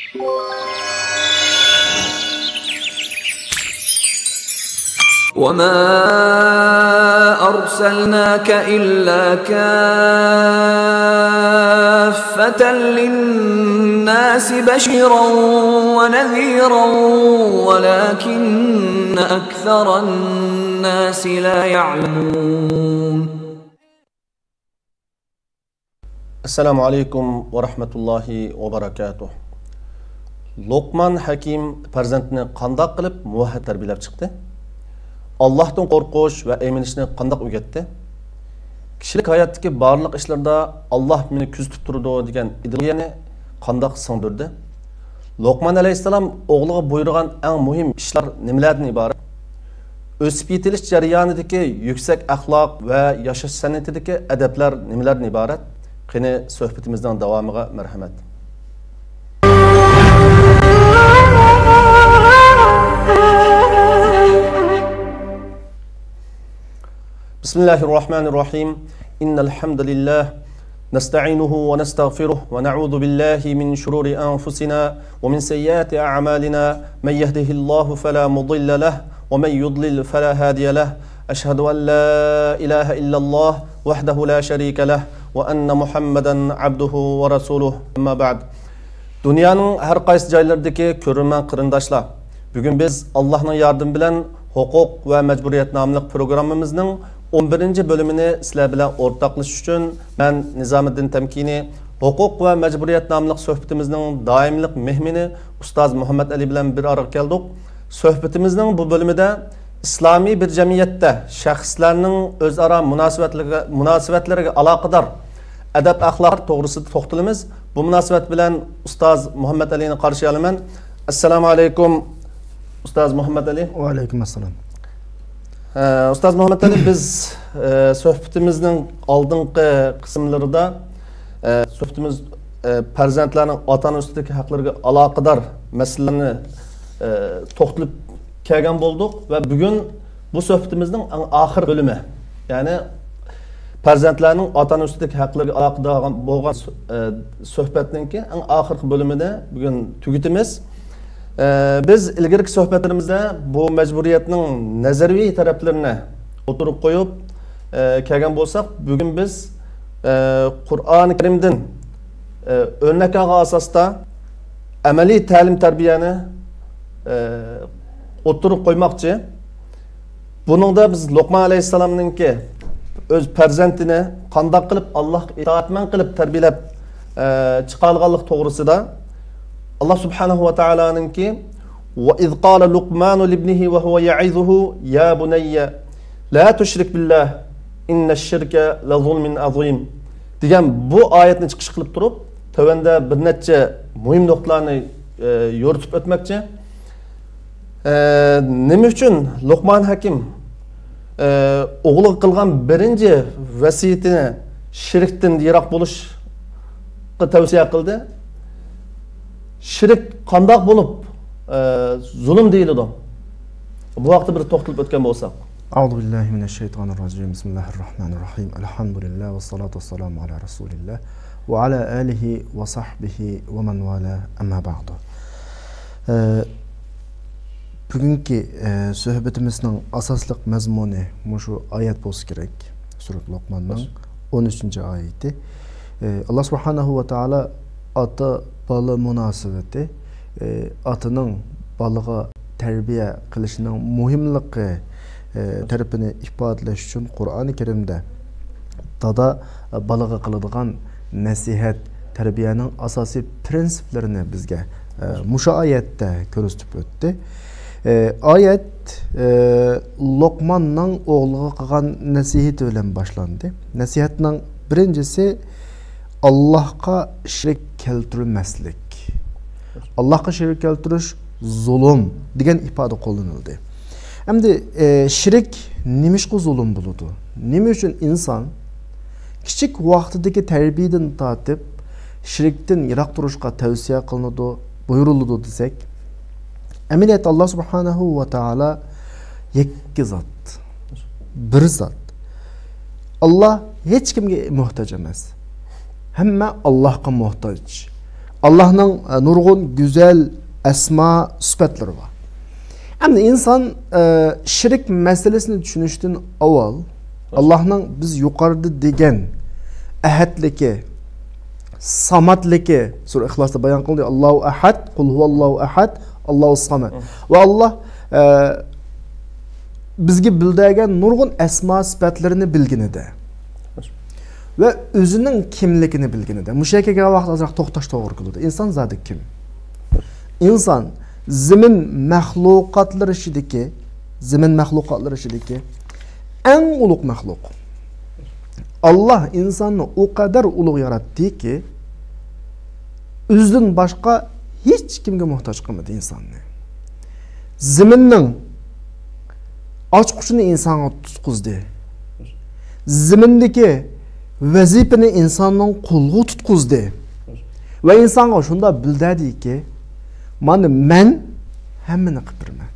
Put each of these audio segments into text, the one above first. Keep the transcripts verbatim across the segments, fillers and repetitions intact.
وما أرسلناك إلا كافة للناس بشيرا ونذيرا ولكن أكثر الناس لا يعلمون. ئەسسالامۇ ئەلەيكۇم ۋە رەھمەتۇللاھى ۋە بەرەكاتۇھ. لوقمان ھەكىم پەرزەنتىنى قانداق قىلىپ مۇۋەھھەد تەربىيەلەپ چىقتى؟ ئاللاھتىن قورقۇش ۋە ئەيمىنىشنى قانداق ئۆگەتتى؟ كىشىلىك ھاياتتىكى بارلىق ئىشلىرىدا «ئاللاھ مېنى كۆزىتىپ تۇرىدۇ» دېگەن ئىدىيەنى قانداق سىڭدۈردى؟ لوقمان ئەلەيھىسسالام ئوغلىغا بۇيرۇغان ئەڭ مۇھىم ئىشلار نېمىلەردىن ئىبارەت؟ ئۆسۈپ يېتىلىش جەريانىدىكى يۈكسەك ئەخلاق ۋە ياشاش سەنئىتىدىكى ئەدەپلەر نېمىلەردىن ئىبارەت؟ قېنى، سۆھبىتىمىزنىڭ داۋامىغا مەرھەمەت. بسم الله الرحمن الرحيم. إن الحمد لله نستعينه ونستغفره ونعوذ بالله من شرور أنفسنا ومن سيئات أعمالنا. من يهده الله فلا مضل له ومن يضلل فلا هادي له. أشهد أن لا إله إلا الله وحده لا شريك له وأن محمدا عبده ورسوله. أما بعد. دۇنيانىڭ ھەر قايسى جايلىرىدىكى كۆرۈرمەن قېرىنداشلار، بۈگۈن بىز ئاللاھنىڭ ياردىمى بىلەن ھوقۇق ۋە مەجبۇرىيەت ناملىق پروگراممىمىزنىڭ ئون بىرىنچى بۆلۈمىنى سىلەر بىلەن ئورتاقلىشىش ئۈچۈن مەن، نىزامىدىن تەمكىنى، ھوقۇق ۋە مەجبۇرىيەت ناملىق سۆھبىتىمىزنىڭ دائىملىق مېھمىنى ئۇستاز مۇھەممەد ئەلى بىلەن بىر ئارىغا كەلدۇق. سۆھبىتىمىزنىڭ بۇ بۆلۈمىدە ئىسلامىي بىر جەمئىيەتتە شەخسلەرنىڭ ئۆزئارا مۇناسىۋەتلىرىگە، مۇناسىۋەتلىرىگە ئالاقىدار ئەدەپ-ئەخلاق توغرىسىدا توختىلىمىز. بۇ مۇناسىۋەت بىلەن ئۇستاز مۇھەممەد ئەلىنى قارشى ئالىمەن. ئەسسالامۇ ئەلەيكۇم، ئۇستاز مۇھەممەد ئەلى. ۋەئەلەيكۇم ئەسسالام. ئە، ئۇستاز مۇھەممەد ئەلى، بىز، ئە، سۆھبىتىمىزنىڭ ئالدىنقى قىسىملىرىدا، ئە، سۆھبىتىمىز، ئە، پەرزەنتلەرنىڭ ئاتا-ئانا ئۈستىدىكى ھەقلىرىگە ئالاقىدار مەسىلىلەرنى، ئە، توختىلىپ كەلگەن بولدۇق ۋە بۈگۈن بۇ سۆھبىتىمىزنىڭ ئەڭ ئاخىرقى بۆلۈمى، يەنى پەرزەنتلەرنىڭ ئاتا-ئانا ئۈستىدىكى ھەقلىرىگە ئالاقىدار بولغان سۆ-، ئە، سۆھبەتنىڭكى ئەڭ ئاخىرقى بۆلۈمىنى بۈگۈن تۈگىتىمىز. ئە، بىز ئىلگىرىكى سۆھبەتلىرىمىزدە بۇ مەجبۇرىيەتنىڭ نەزەرىي تەرەپلىرىنى ئوتتۇرىغا قويۇپ، ئە، كەلگەن بولساق، بۈگۈن بىز، ئە، قۇرئانى كەرىمدىن، ئە، ئۆرنەك ئالغان ئاساستا ئەمەلىي تەلىم-تەربىيەنى، ئە، ئوتتۇرىغا قويماقچى. بۇنىڭدا بىز لوقمان ئەلەيھىسسالامنىڭكى ئۆز پەرزەنتىنى قانداق قىلىپ ئاللاھقا ئىتائەتمەن قىلىپ تەربىيەلەپ، ئە، چىقارغانلىقى توغرىسىدا ئاللاھ سۇبھانەھۇ ۋە تائالانىڭكى «وإذ قال لقمان لابنه وهو يعظه يا بني لا تشرك بالله إن الشرك لظلم عظيم» دېگەن بۇ ئايەتنى چىقىش قىلىپ تۇرۇپ، تۆۋەندە بىر نەچچە مۇھىم نۇقتىلارنى، ئە، يورۇتۇپ ئۆتمەكچى. ئە، نېمە ئۈچۈن لوقمان ھەكىم، ئە، ئوغلىغا قىلغان بىرىنچى ۋەسىيىتىنى شىركتىن يىراق بولۇشقا تەۋسىيە قىلدى؟ شىرك قانداق بولۇپ، ئە، زۇلۇم دېيىلىدۇ؟ بۇ ھەقتە بىر توختىلىپ ئۆتكەن بولساق. أعوذ بالله من الشيطان الرجيم. بسم الله الرحمن الرحيم. الحمد لله والصلاة والسلام على رسول الله وعلى آله وصحبه ومن والاه. أما بعد. ئە، بۈگۈنكى، ئە، سۆھبىتىمىزنىڭ ئاساسلىق مەزمۇنى مۇشۇ ئايەت بولسا كېرەك. سۈرەت لوقماننىڭ ئون ئۈچىنچى ئايىتى. ئە، ئاللاھ سۇبھانەھۇ ۋە تائالا ئاتا-بالا مۇناسىۋىتى، ئە، ئاتىنىڭ بالىغا تەربىيە قىلىشنىڭ مۇھىملىقى، ئە، تەرىپىنى ئىپادىلەش ئۈچۈن قۇرئانى كەرىمدە دادا بالىغا قىلىدىغان نەسىھەت، تەربىيەنىڭ ئاساسىي پىرىنسىپلىرىنى بىزگە، ئە، مۇشۇ ئايەتتە كۆرسىتىپ ئۆتتى. ئە، ئايەت، ئە، لوقماننىڭ ئوغلىغا قىلغان نەسىھىتى بىلەن باشلاندى. نەسىھەتنىڭ بىرىنچىسى، ئاللاھقا شېرىك كەلتۈرمەسلىك. ئاللاھقا شېرىك كەلتۈرۈش زۇلۇم دېگەن ئىپادە قوللىنىلدى. ئەمدى، ئە، شېرىك نېمىشقا زۇلۇم بولىدۇ؟ نېمە ئۈچۈن ئىنسان كىچىك ۋاقتىدىكى تەربىيەدىن تارتىپ شېرىكتىن يىراق تۇرۇشقا تەۋسىيە قىلىنىدۇ، بۇيرۇلىدۇ دېسەك، ئەمەلىيەتتە ئاللاھ سۇبھانەھۇ ۋە تائالا يەككە زات، بىر زات. ئاللاھ ھېچكىمگە موھتاج ئەمەس. ھەممە ئاللاھقا موھتاج. ئاللاھنىڭ، ئە، نۇرغۇن گۈزەل ئەسما سۈپەتلىرى بار. ئەمدى ئىنسان، ئە، شىرك مەسىلىسىنى چۈشىنىشتىن ئاۋۋال، ئاللاھنىڭ بىز يۇقىرىدا دېگەن ئەھەدلىكى، ساماتلىكى، سۈرە ئىخلاستا بايان قىلدى، ئاللاھۇ ئەھەد، قۇل ھۇۋاللاھۇ ئەھەد، ئاللاھۇ سامەد. ۋە ئاللاھ، ئە، بىزگە بىلدۈرگەن نۇرغۇن ئەسما سۈپەتلىرىنى بىلگىنىدە ۋە ئۆزىنىڭ كىملىكىنى بىلگىنىدە، مۇشۇ يەرگە كەلگەن ۋاقىت ئازراق توختاش توغرا كېلىدۇ. ئىنسان زادى كىم؟ ئىنسان زېمىن مەخلۇقاتلىرى ئىچىدىكى، زېمىن مەخلۇقاتلىرى ئىچىدىكى ئەڭ ئۇلۇغ مەخلۇق. ئاللاھ ئىنساننى ئۇ قەدەر ئۇلۇغ ياراتتىكى، ئۆزىدىن باشقا ھېچ كىمگە موھتاج قىلمىدى ئىنساننى. زېمىننىڭ ئاچقۇچىنى ئىنسانغا تۇتقۇزدى. زېمىندىكى ۋەزىپىنى ئىنساننىڭ قولىغا تۇتقۇزدى. ۋە ئىنسانغا شۇنداق بىلدۈردىكى، مانا مەن ھەممىنى قىلىپ بېرىمەن.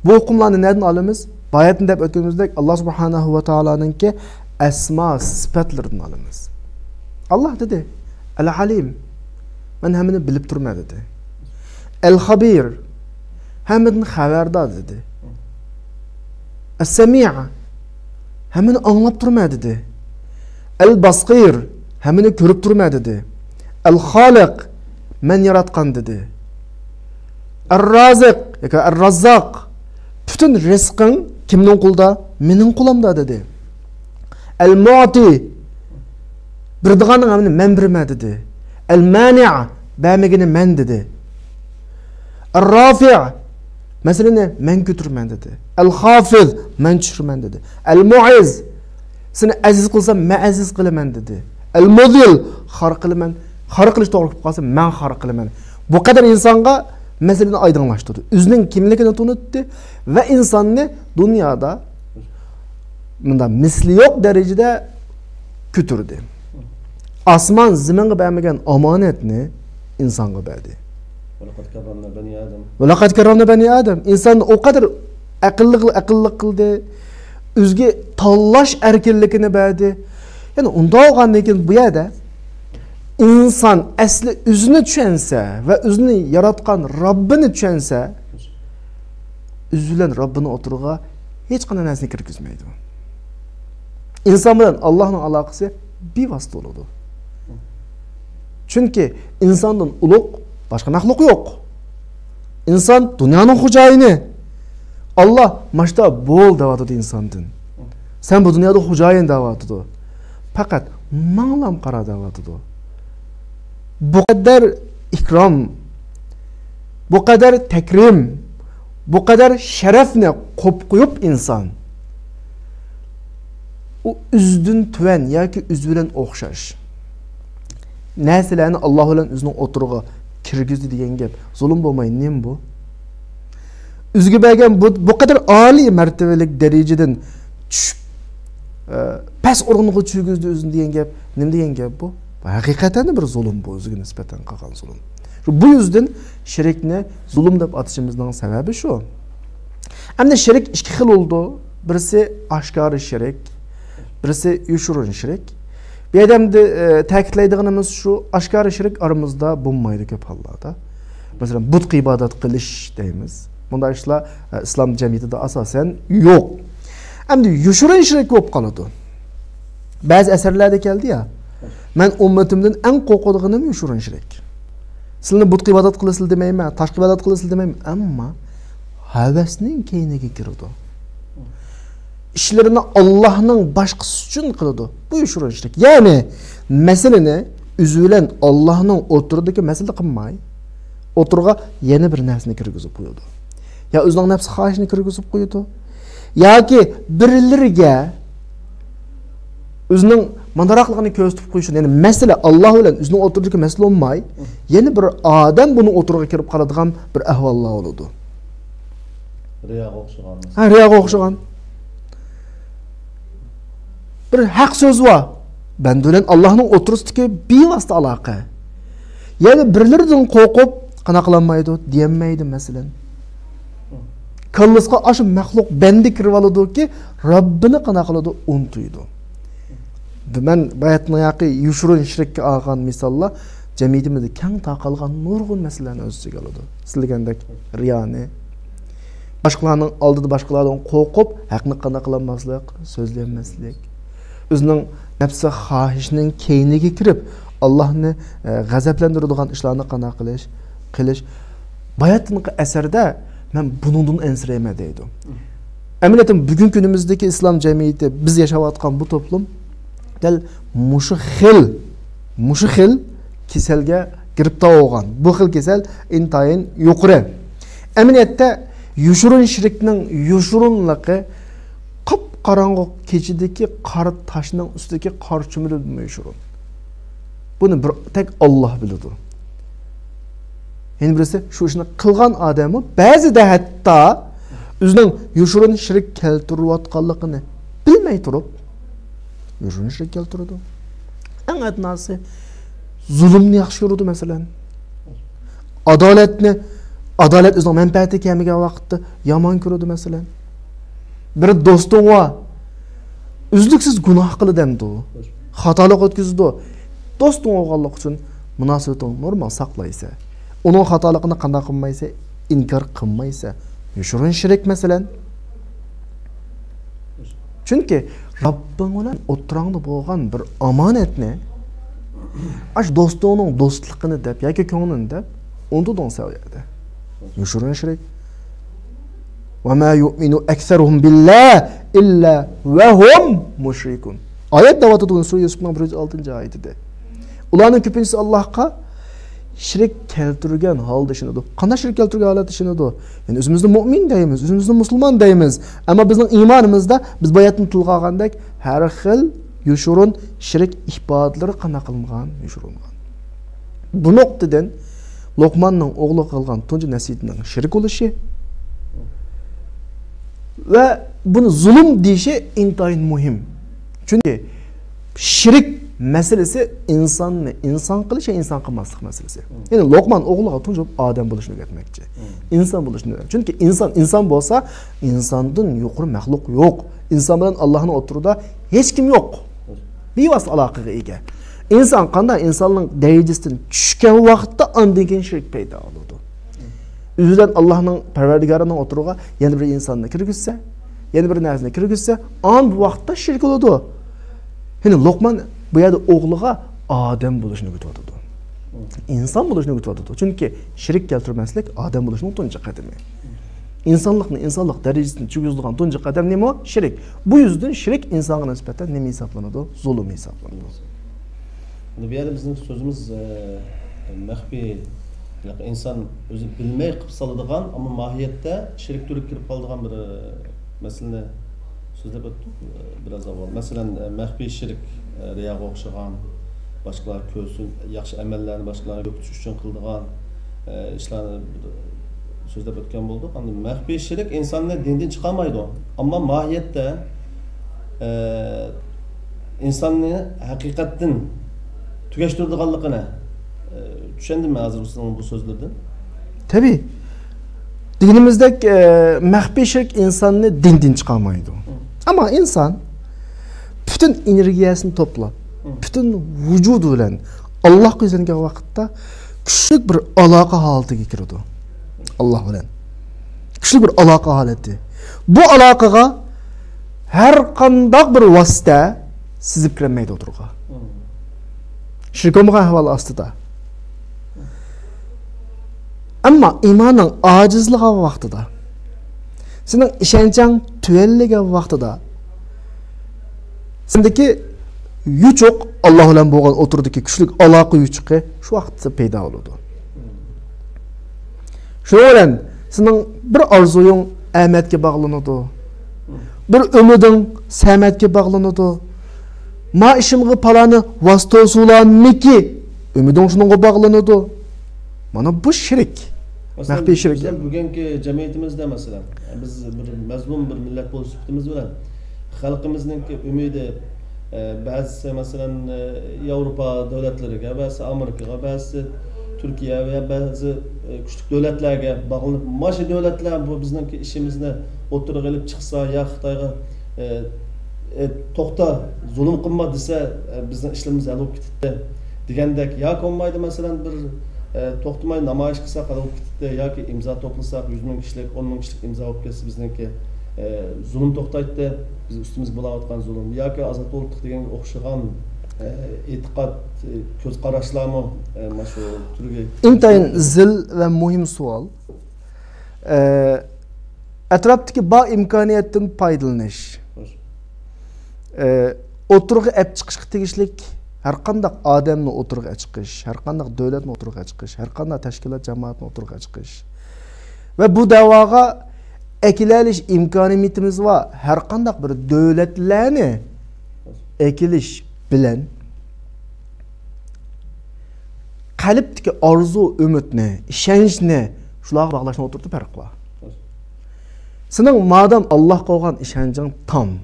بۇ ھۆكۈملەرنى نەدىن ئالىمىز؟ باياتىن دەپ ئۆتكىنىمىزدەك، ئاللاھ سۇبھانەھۇ ۋە تائالانىڭكى ئەسما سۈپەتلىرىدىن ئالىمىز. ئاللاھ دېدى، ئەل ئەلىم، مەن ھەممىنى بىلىپ تۇرىمەن دېدى. ئەل خەبىر، ھەممىدىن خەۋەردار دېدى. ئەس سەمىئ، ھەممىنى ئاڭلاپ تۇرىمەن دېدى. ئەل باسىر، ھەممىنى كۆرۈپ تۇرىمەن دېدى. ئەل خالىق، مەن ياراتقان دېدى. ئەر رازىق ياكى ئەر راززاق، پۈتۈن رىزقىڭ كىمنىڭ قولىدا؟ مېنىڭ قولۇمدا دېدى. ئەل مۇئتى، بېرىدىغاننىڭ ھەممىنى مەن بېرىمەن دېدى. ئەل مانىئ، بەرمىگىنى مەن دېدى. ئەر رافىئ، مەسىلىنى مەن كۆتۈرىمەن دېدى. ئەل خافىز، مەن چۈشۈرىمەن دېدى. ئەل مۇئىز، سېنى ئەزىز قىلسام، مەن ئەزىز قىلىمەن دېدى. ئەل مۇزىل، خار قىلىمەن، خار قىلىش توغرا بولۇپ قالسا، مەن خار قىلىمەن. بۇ قەدەر ئىنسانغا مەسىلىنى ئايدىڭلاشتۇردى. ئۆزىنىڭ كىملىكىنى تونۇتتى ۋە ئىنساننى دۇنيادا مۇنداق مىسلى يوق دەرىجىدە كۆتۈردى. ئاسمان زېمىنغا بەرمىگەن ئامانەتنى ئىنسانغا بەردى. ولقد كرمنا بني آدم. ولقد كرمنا بني آدم. ئىنساننى ئۇ قەدەر ئەقىللىق، ئەقىللىق قىلدى. ئۆزىگە تاللاش ئەركىنلىكىنى بەردى. يەنى ئۇنداق بولغاندىن كېيىن بۇ يەردە ئىنسان ئەسلى ئۆزىنى چۈشەنسە ۋە ئۆزىنى ياراتقان رەببىنى چۈشەنسە، ئۆزى بىلەن رەببىنىڭ ئوتتۇرىغا ھېچقانداق نەرسىنى كىرگۈزمەيدۇ. ئىنسان بىلەن ئاللاھنىڭ ئالاقىسى بىۋاسىتە بولىدۇ. چۈنكى ئىنساندىن ئۇلۇغ باشقا مەخلۇق يوق. ئىنسان دۇنيانىڭ خوجايىنى. ئاللاھ ماشتا بول دەۋاتىدۇ ئىنساندىن. سەن بۇ دۇنيادا خوجايىن دەۋاتىدۇ. پەقەت ماڭلام قارا دەۋاتىدۇ. بۇ قەدەر ئىكرام، بۇ قەدەر تەكرىم، بۇ قەدەر شەرەپنى قوپ قويۇپ ئىنسان، ئۇ ئۆزىدىن تۆۋەن ياكى ئۆزى بىلەن ئوخشاش نەرسىلەرنى ئاللاھ بىلەن ئۆزىنىڭ ئوتتۇرىغا كىرگۈزدى دېگەن گەپ زۇلۇم بولماي نېمە بۇ؟ ئۆزىگە بەرگەن بۇ، بۇ قەدەر ئالىي مەرتىۋىلىك دەرىجىدىن چۈشۈپ، ئە، پەس ئورۇنغا چۈشۈرگۈزدى ئۆزىنى دېگەن گەپ نېمە دېگەن گەپ بۇ؟ بۇ ھەقىقەتەن بىر زۇلۇم بۇ، ئۆزىگە نىسبەتەن قىلغان زۇلۇم. بۇ يۈزدىن شىركنى زۇلۇم دەپ ئاتىشىمىزنىڭ سەۋەبى شۇ. ئەمدى شىرك ئىككى خىل بولىدۇ. بىرسى ئاشكارا شىرك، بىرسى يوشۇرۇن شىرك. بۇ يەردە ئەمدى، ئە، تەكىتلەيدىغىنىمىز شۇ، ئاشكارا شىرك ئارىمىزدا بولمايدۇ كۆپ ھاللاردا. مەسىلەن، بۇتقا ئىبادەت قىلىش دەيمىز. بۇنداق ئىشلار، ئە، ئىسلام جەمئىيىتىدە ئاساسەن يوق. ئەمدى يوشۇرۇن شىرك بولۇپ قالىدۇ. بەزى ئەسەرلەردە كەلدى يا، مەن ئۈممىتىمدىن ئەڭ قورقىدىغىنىم يوشۇرۇن شىرك. سىلىنى بۇتقا ئىبادەت قىلىسىلەر دېمەيمەن، تاشقا ئىبادەت قىلىسىلەر دېمەيمەن، ئەمما ھەۋەسنىڭ كەينىگە كىرىدۇ. ئىشلىرىنى ئاللاھنىڭ باشقىسى ئۈچۈن قىلىدۇ. بۇ يوشۇرۇن شىرك. يەنى مەسىلىنى ئۆزى بىلەن ئاللاھنىڭ ئوتتۇرىدىكى مەسىلىدە قىلماي، ئوتتۇرىغا يەنە بىر نەرسىنى كىرگۈزۈپ قويىدۇ. يا ئۆزىنىڭ نەپسى خاھىشىنى كىرگۈزۈپ قويىدۇ. ياكى بىرلىرىگە ئۆزىنىڭ مانداقراقلىقىنى كۆرسىتىپ قويۇشىنى، يەنى مەسىلە ئاللاھ بىلەن ئۆزىنىڭ ئوتتۇرىدىكى مەسىلە بولماي، يەنە بىر ئادەم بۇنىڭ ئوتتۇرىغا كىرىپ قالىدىغان بىر ئەھۋاللار بولىدۇ. رىياغا ئوخشىغان. ھە، رىياغا ئوخشىغان. بىر ھەق سۆز بار. بەندە بىلەن ئاللاھنىڭ ئوتتۇرىسىدىكى بىۋاسىتە ئالاقە. يەنى بىرلىرىدىن قورقۇپ، قانداق قىلالمايدۇ، دېيەلمەيدۇ، مەسىلەن. كاللىسىغا ئاشۇ مەخلۇق بەندە كىرىۋالىدۇكى، رەببىنى قانداق قىلىدۇ، ئۇنتۇيدۇ. مەن باياتىن ياقى يوشۇرۇن شىرككە ئالغان مىساللار جەمئىيىتىمىزدە كەڭ تارقالغان نۇرغۇن مەسىلىلەرنى ئۆز ئىچىگە ئالىدۇ. سىز دېگەندەك رىيانى، باشقىلارنىڭ ئالدىدا باشقىلاردىن قورقۇپ، ھەقنى قانداق قىلالماسلىق، سۆزلىيەلمەسلىك، ئۆزىنىڭ نەپسى خاھىشىنىڭ كەينىگە كىرىپ، ئاللاھنى، ئە، غەزەپلەندۈرىدىغان ئىشلارنى قانداق قىلىش، قىلىش. باياتىنقى ئەسەردە مەن بۇنىڭدىن ئەنسىرەيمەن دەيدۇ. ئەمەلىيەتتە بۈگۈنكى كۈنىمىزدىكى ئىسلام جەمئىيىتى، بىز ياشاۋاتقان بۇ توپلۇم دەل مۇشۇ خىل، مۇشۇ خىل كېسەلگە گىرىپتار بولغان. بۇ خىل كېسەل ئىنتايىن يۇقىرى. ئەمەلىيەتتە يوشۇرۇن شىركنىڭ يوشۇرۇنلۇقى قاپقاراڭغۇ كېچىدىكى قارا تاشنىڭ ئۈستىدىكى قارا چۈمۈلىدىنمۇ يوشۇرۇن. بۇنى بىر تەك ئاللاھ بىلىدۇ. يەنە بىرسى، شۇ ئىشنى قىلغان ئادەممۇ بەزىدە ھەتتا ئۆزىنىڭ يوشۇرۇن شىرك كەلتۈرۈۋاتقانلىقىنى بىلمەي تۇرۇپ، يوشۇرۇن شىرك كەلتۈرىدۇ. ئەڭ ئەدناسى، زۇلۇمنى ياخشى كۆرىدۇ، مەسىلەن. ئادالەتنى، ئادالەت ئۆزىنىڭ مەنپەئەتىگە كەلمىگەن ۋاقىتتا يامان كۆرىدۇ، مەسىلەن. بىر دوستۇڭ بار، ئۈزلۈكسىز گۇناھ قىلىدۇ، خاتالىق ئۆتكۈزىدۇ. دوستۇڭ بولغانلىقى ئۈچۈن مۇناسىۋىتىڭ نورمال ساقلايسەن. ئۇنىڭ خاتالىقىنى قانداق قىلمايسەن؟ ئىنكار قىلمايسەن. يوشۇرۇن شىرك، مەسىلەن. چۈنكى رەببىڭ بىلەن ئوتتۇراڭدا بولغان بىر ئامانەتنى، ئاشۇ دوستۇڭنىڭ دوستلۇقىنى دەپ ياكى كۆڭلىنى دەپ ئۇنتۇدۇڭ سەن ئۇ يەردە. يوشۇرۇن شىرك. «وما يؤمن أكثرهم بالله إلا وهم مشركون». ئايەت دەۋاتىدۇ، سۈرە يۈسۈپنىڭ بىر يۈز ئالتىنچى ئايىتىدە. ئۇلارنىڭ كۆپىنچىسى ئاللاھقا شىرك كەلتۈرگەن ھالدا ئىشىنىدۇ. قانداق شىرك كەلتۈرگەن ھالەتتە ئىشىنىدۇ؟ يەنى ئۆزىمىزنى مۇئمىن دەيمىز، ئۆزىمىزنى مۇسۇلمان دەيمىز. ئەمما بىزنىڭ ئىمانىمىزدا بىز باياتىن تىلغا ئالغاندەك ھەر خىل يوشۇرۇن شىرك ئىپادىلىرى قانداق قىلىنغان؟ يوشۇرۇنغان. بۇ نۇقتىدىن لوقماننىڭ ئوغلىغا قىلغان تۇنجى نەسىھىتىنىڭ شىرك بولۇشى ۋە بۇنى زۇلۇم دېيىشى ئىنتايىن مۇھىم. چۈنكى شىرك مەسىلىسى ئىنساننى ئىنسان قىلىش ۋە ئىنسان قىلماسلىق مەسىلىسى. يەنى لوقمان ئوغلىغا تۇنجى بولۇپ ئادەم بولۇشنى ئۆگەتمەكچى. ئىنسان بولۇشنى ئۆگەت-، چۈنكى ئىنسان ئىنسان بولسا، ئىنساندىن يۇقىرى مەخلۇق يوق. ئىنسان بىلەن ئاللاھنىڭ ئوتتۇرىدا ھېچكىم يوق. بىۋاسىتە ئالاقىگە ئىگە. ئىنسان قانداق ئىنساننىڭ دەرىجىسىدىن چۈشكەن ۋاقىتتا ئاندىن كېيىن شىرك پەيدا بولىدۇ. ئۆزى بىلەن ئاللاھنىڭ، پەرۋەردىگارىنىڭ ئوتتۇرىغا يەنە بىر ئىنساننى كىرگۈزسە، يەنە بىر نەرسىنى كىرگۈزسە، ئاندىن بۇ ۋاقىتتا شىرك بولىدۇ. يەنى لوقمان بۇ يەردە ئوغلىغا ئادەم بولۇشنى ئۆگىتىۋاتىدۇ. ئىنسان بولۇشنى ئۆگىتىۋاتىدۇ. چۈنكى شىرك كەلتۈرمەسلىك ئادەم بولۇشنىڭ تۇنجى قەدىمى. ئىنسانلىقنى ئىنسانلىق دەرىجىسىدىن چۈشۈرىدىغان تۇنجى قەدەم نېمە؟ شىرك. بۇ يۈزدىن شىرك ئىنسانغا نىسبەتەن نېمە ھېسابلىنىدۇ؟ زۇلۇم ھېسابلىنىدۇ. ئەمدى بۇ يەردە بىزنىڭ سۆزىمىز، ئە، مەخپىي، ياكى ئىنسان ئۆزى بىلمەي قىلىپ سالىدىغان، ئەمما ماھىيەتتە شىرك تۈرىگە كىرىپ قالىدىغان بىر، ئە، مەسىلىنى سۆزلەپ ئۆتتۇق، ئە، بىراز ئاۋۋال. مەسىلەن، ئە، مەخپىي شىرك، ئە، رىياغا ئوخشىغان، باشقىلار كۆرسۇن، ياخشى ئەمەللەرنى باشقىلارغا يۆتكىتىش ئۈچۈن قىلىدىغان، ئە، ئىشلارنى سۆزلەپ ئۆتكەن بولدۇق. ئەمدى مەخپىي شىرك ئىنساننى دىندىن چىقارمايدۇ. ئەمما ماھىيەتتە، ئە، ئىنساننى ھەقىقەتتىن تۈگەشتۈرىدىغانلىقىنى، ئە، چۈشەندىم مەن ھازىر سىزنىڭ بۇ سۆزلىرىدىن. تەبىئىي. دېگىنىمىزدەك، ئە، مەخپىي شىرك ئىنساننى دىندىن چىقارمايدۇ. ئەمما ئىنسان پۈتۈن ئېنېرگىيەسىنى توپلاپ، پۈتۈن ۋۇجۇدى بىلەن ئاللاھقا يۈزلەنگەن ۋاقىتتا كۈچلۈك بىر ئالاقە ھالىتىگە كىرىدۇ. ئاللاھ بىلەن كۈچلۈك بىر ئالاقە ھالىتى. بۇ ئالاقىغا ھەر قانداق بىر ۋاسىتە سىزىپ كىرەلمەيدۇ ئوتتۇرىغا. شىرك بولمىغان ئەھۋال ئاستىدا. ئەمما ئىمانىڭ ئاجىزلىغان ۋاقتىدا، سېنىڭ ئىشەنچىڭ تۆۋەنلىگەن ۋاقتىدا، سېندىكى يوچۇق، ئاللاھ بىلەن بولغان ئوتتۇرىدىكى كۈچلۈك ئالاقە يوچۇقى شۇ ۋاقىتتا پەيدا بولىدۇ. شۇنىڭ بىلەن سېنىڭ بىر ئارزۇيۇڭ ئەمەتكە باغلىنىدۇ. بىر ئۈمىدىڭ سەمەتكە باغلىنىدۇ. ما ئىشىمغا پالانى ۋاسىتە سولانمىكى، ئۈمىدىڭ شۇنىڭغا باغلىنىدۇ. مانا بۇ شىرك. مەسىلەن، مەخپىي شىرك. بىزنىڭ بۈگۈنكى جەمئىيىتىمىزدە، مەسىلەن، بىز بىر مەزلۇم بىر مىللەت بولۇش سۈپىتىمىز بىلەن خەلقىمىزنىڭكى ئۈمىدى، ئە، بەزىسى، مەسىلەن، ئە، ياۋروپا دۆلەتلىرىگە، بەزىسى ئامېرىكىغا، بەزىسى تۈركىيە ۋە بەزى، ئە، كۈچلۈك دۆلەتلەرگە باغلىنىپ، مانا شۇ دۆلەتلەر بۇ بىزنىڭكى ئىشىمىزنى ئوتتۇرىغا ئېلىپ چىقسا يا خىتايغا، ئە، ئە، توختا، زۇلۇم قىلما دېسە، ئە، بىزنىڭ ئىشلىرىمىز ھەل بولۇپ كېتەتتى. دېگەندەك، ياكى بولمايدۇ، مەسىلەن، بىر، ئە، توختىماي نامايىش قىلساق، ھەل بولۇپ كېتىپتۇ، ياكى ئىمزا توپلىساق، يۈز مىڭ كىشىلىك، ئون مىڭ كىشىلىك ئىمزا بولۇپ كەتسە، بىزنىڭكى، ئە، زۇلۇم توختايتتى، بىز ئۈستىمىزگە بولاۋاتقان زۇلۇم، ياكى ئازاد بولدۇق دېگەنگە ئوخشىغان، ئە، ئېتىقاد، ئە، كۆز قاراشلارمۇ، ئە، مانا شۇ تۈرگە ئىنتايىن زىل ۋە مۇھىم سوئال. ئە، ئەتراپتىكى بار ئىمكانىيەتتىن پايدىلىنىش. ئە، ئوتتۇرىغا ئەپ چىقىشقا تېگىشلىك ھەر قانداق ئادەمنى ئوتتۇرىغا چىقىش، ھەر قانداق دۆلەتنى ئوتتۇرىغا چىقىش، ھەر قانداق تەشكىلات جامائەتنى ئوتتۇرىغا چىقىش. ۋە بۇ دەۋاغا ئەكېلەلىش ئىمكانىيىتىمىز بار ھەر قانداق بىر دۆلەتلەرنى ئەكېلىش بىلەن قەلبتىكى ئارزۇ، ئۈمىدنى، ئىشەنچنى شۇلارغا باغلاشنىڭ ئوتتۇرىدا پەرق بار. سېنىڭ مادام ئاللاھقا بولغان ئىشەنچىڭ تام،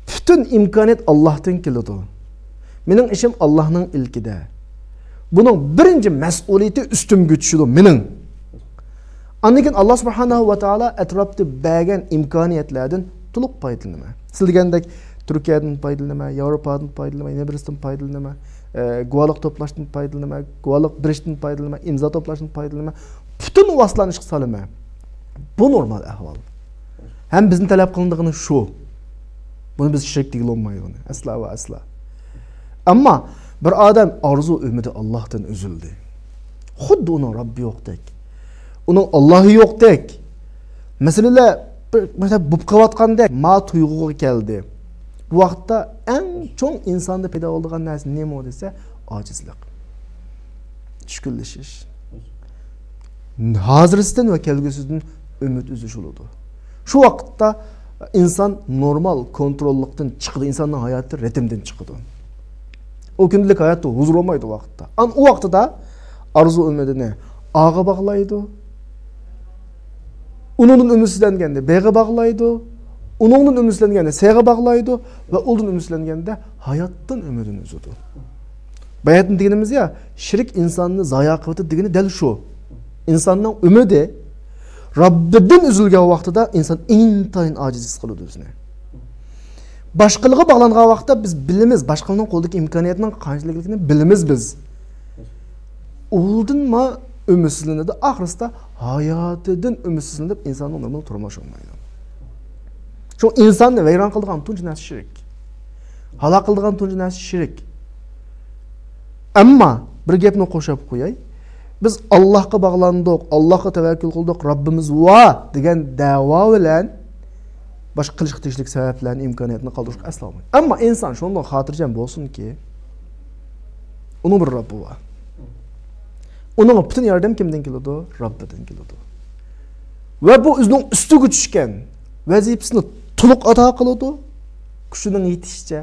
پۈتۈن ئىمكانىيەت ئاللاھتىن كېلىدۇ. مېنىڭ ئىشىم ئاللاھنىڭ ئىلكىدە. بۇنىڭ بىرىنچى مەسئۇلىيىتى ئۈستۈمگە چۈشىدۇ، مېنىڭ. ئاندىن كېيىن ئاللا سۇبھانەھۇ ۋە تائالا ئەتراپتا بەرگەن ئىمكانىيەتلەردىن تولۇق پايدىلىنىمەن. سىز دېگەندەك تۈركىيەدىن پايدىلىنىمەن، ياۋروپادىن پايدىلىنىمەن، نېمىرىستىن پايدىلىنىمەن، ئە، گۇۋاھلىق توپلاشتىن پايدىلىنىمەن، گۇۋاھلىق بېرىشتىن پايدىلىنىمەن، ئىمزا توپلاشتىن پايدىلىنىمەن. پۈتۈن ۋاسىتىلەرنى ئىشقا سالىمەن. بۇ نورمال ئەھۋال. ھەم بىزدىن تەلەپ قىلىنىدىغىنى شۇ. بۇنى بىز شىرك دېگىلى بولمايدۇ، ئەسلا ۋە ئەسلا. ئەمما بىر ئادەم ئارزۇ ئۈمىدى ئاللاھتىن ئۈزۈلدى. خۇددى ئۇنىڭ رەببى يوقتەك. ئۇنىڭ ئاللاھى يوقتەك. مەسىلىلەر بىر، مەسىلەن، بولۇپ قېلىۋاتقاندەك ما تۇيغۇغا كەلدى. بۇ ۋاقىتتا ئەڭ چوڭ ئىنساندا پەيدا بولىدىغان نەرسە نېمە دېسە، ئاجىزلىق. چۈشكۈنلىشىش. ھازىرسىدىن ۋە كەلگۈسىدىن ئۈمىد ئۈزۈش بولىدۇ. شۇ ۋاقىتتا ئىنسان نورمال كونتروللۇقتىن چىقىدۇ، ئىنساننىڭ ھاياتى رىتىمدىن چىقىدۇ. ئۇ كۈندىلىك ھاياتتا ھۇزۇر بولمايدۇ ئۇ ۋاقىتتا. ئەنە ئۇ ۋاقتىدا ئارزۇ ئۈمىدىنى ئاغا باغلايدۇ. ئۇنىڭدىن ئۈمىدسىزلەنگەندە بېغى باغلايدۇ. ئۇنىڭدىن ئۈمىدسىزلەنگەندە سېغى باغلايدۇ ۋە ئۇندىن ئۈمىدسىزلەنگەندە ھاياتتىن ئۈمىدىنى ئۈزىدۇ. باياتىن دېگىنىمىز يا، شىرك ئىنساننى زايا قىلىۋېتىدۇ دېگىنى دەل شۇ. ئىنساننىڭ ئۈمىدى رەببىدىن ئۈزۈلگەن ۋاقتىدا ئىنسان ئىنتايىن ئاجىز ھېس قىلىدۇ ئۆزىنى. باشقىلىغا باغلانغان ۋاقىتتا بىز بىلىمىز، باشقىلارنىڭ قولىدىكى ئىمكانىيەتنىڭ قانچىلىكلىكىنى بىلىمىز بىز. ئۇلدىنما ئۈمىدسىزلىنىدۇ، ئاخىرسىدا ھاياتىدىن ئۈمىدسىزلىنىپ، ئىنساننىڭ نورمال تۇرمۇشى بولمايدۇ. شۇ ئىنساننى ۋەيران قىلىدىغان تۇنجى نەرسە شىرك. ھالاك قىلىدىغان تۇنجى نەرسە شىرك. ئەمما بىر گەپنى قوشۇپ قوياي. بىز ئاللاھقا باغلاندۇق، ئاللاھقا تەۋەككۈل قىلدۇق، رەببىمىز بار دېگەن دەۋا بىلەن باشقا قىلىشقا تېگىشلىك سەۋەبلەرنى، ئىمكانىيەتنى قالدۇرۇشقا ئەسلا بولمايدۇ. ئەمما ئىنسان شۇنىڭدىن خاتىرجەم بولسۇنكى، ئۇنىڭ بىر رەببى بار. ئۇنىڭغا پۈتۈن ياردەم كىمدىن كېلىدۇ؟ رەببىدىن كېلىدۇ. ۋە بۇ ئۆزىنىڭ ئۈستىگە چۈشكەن ۋەزىپىسىنى تولۇق ئادا قىلىدۇ، كۈچىنىڭ يېتىشىچە.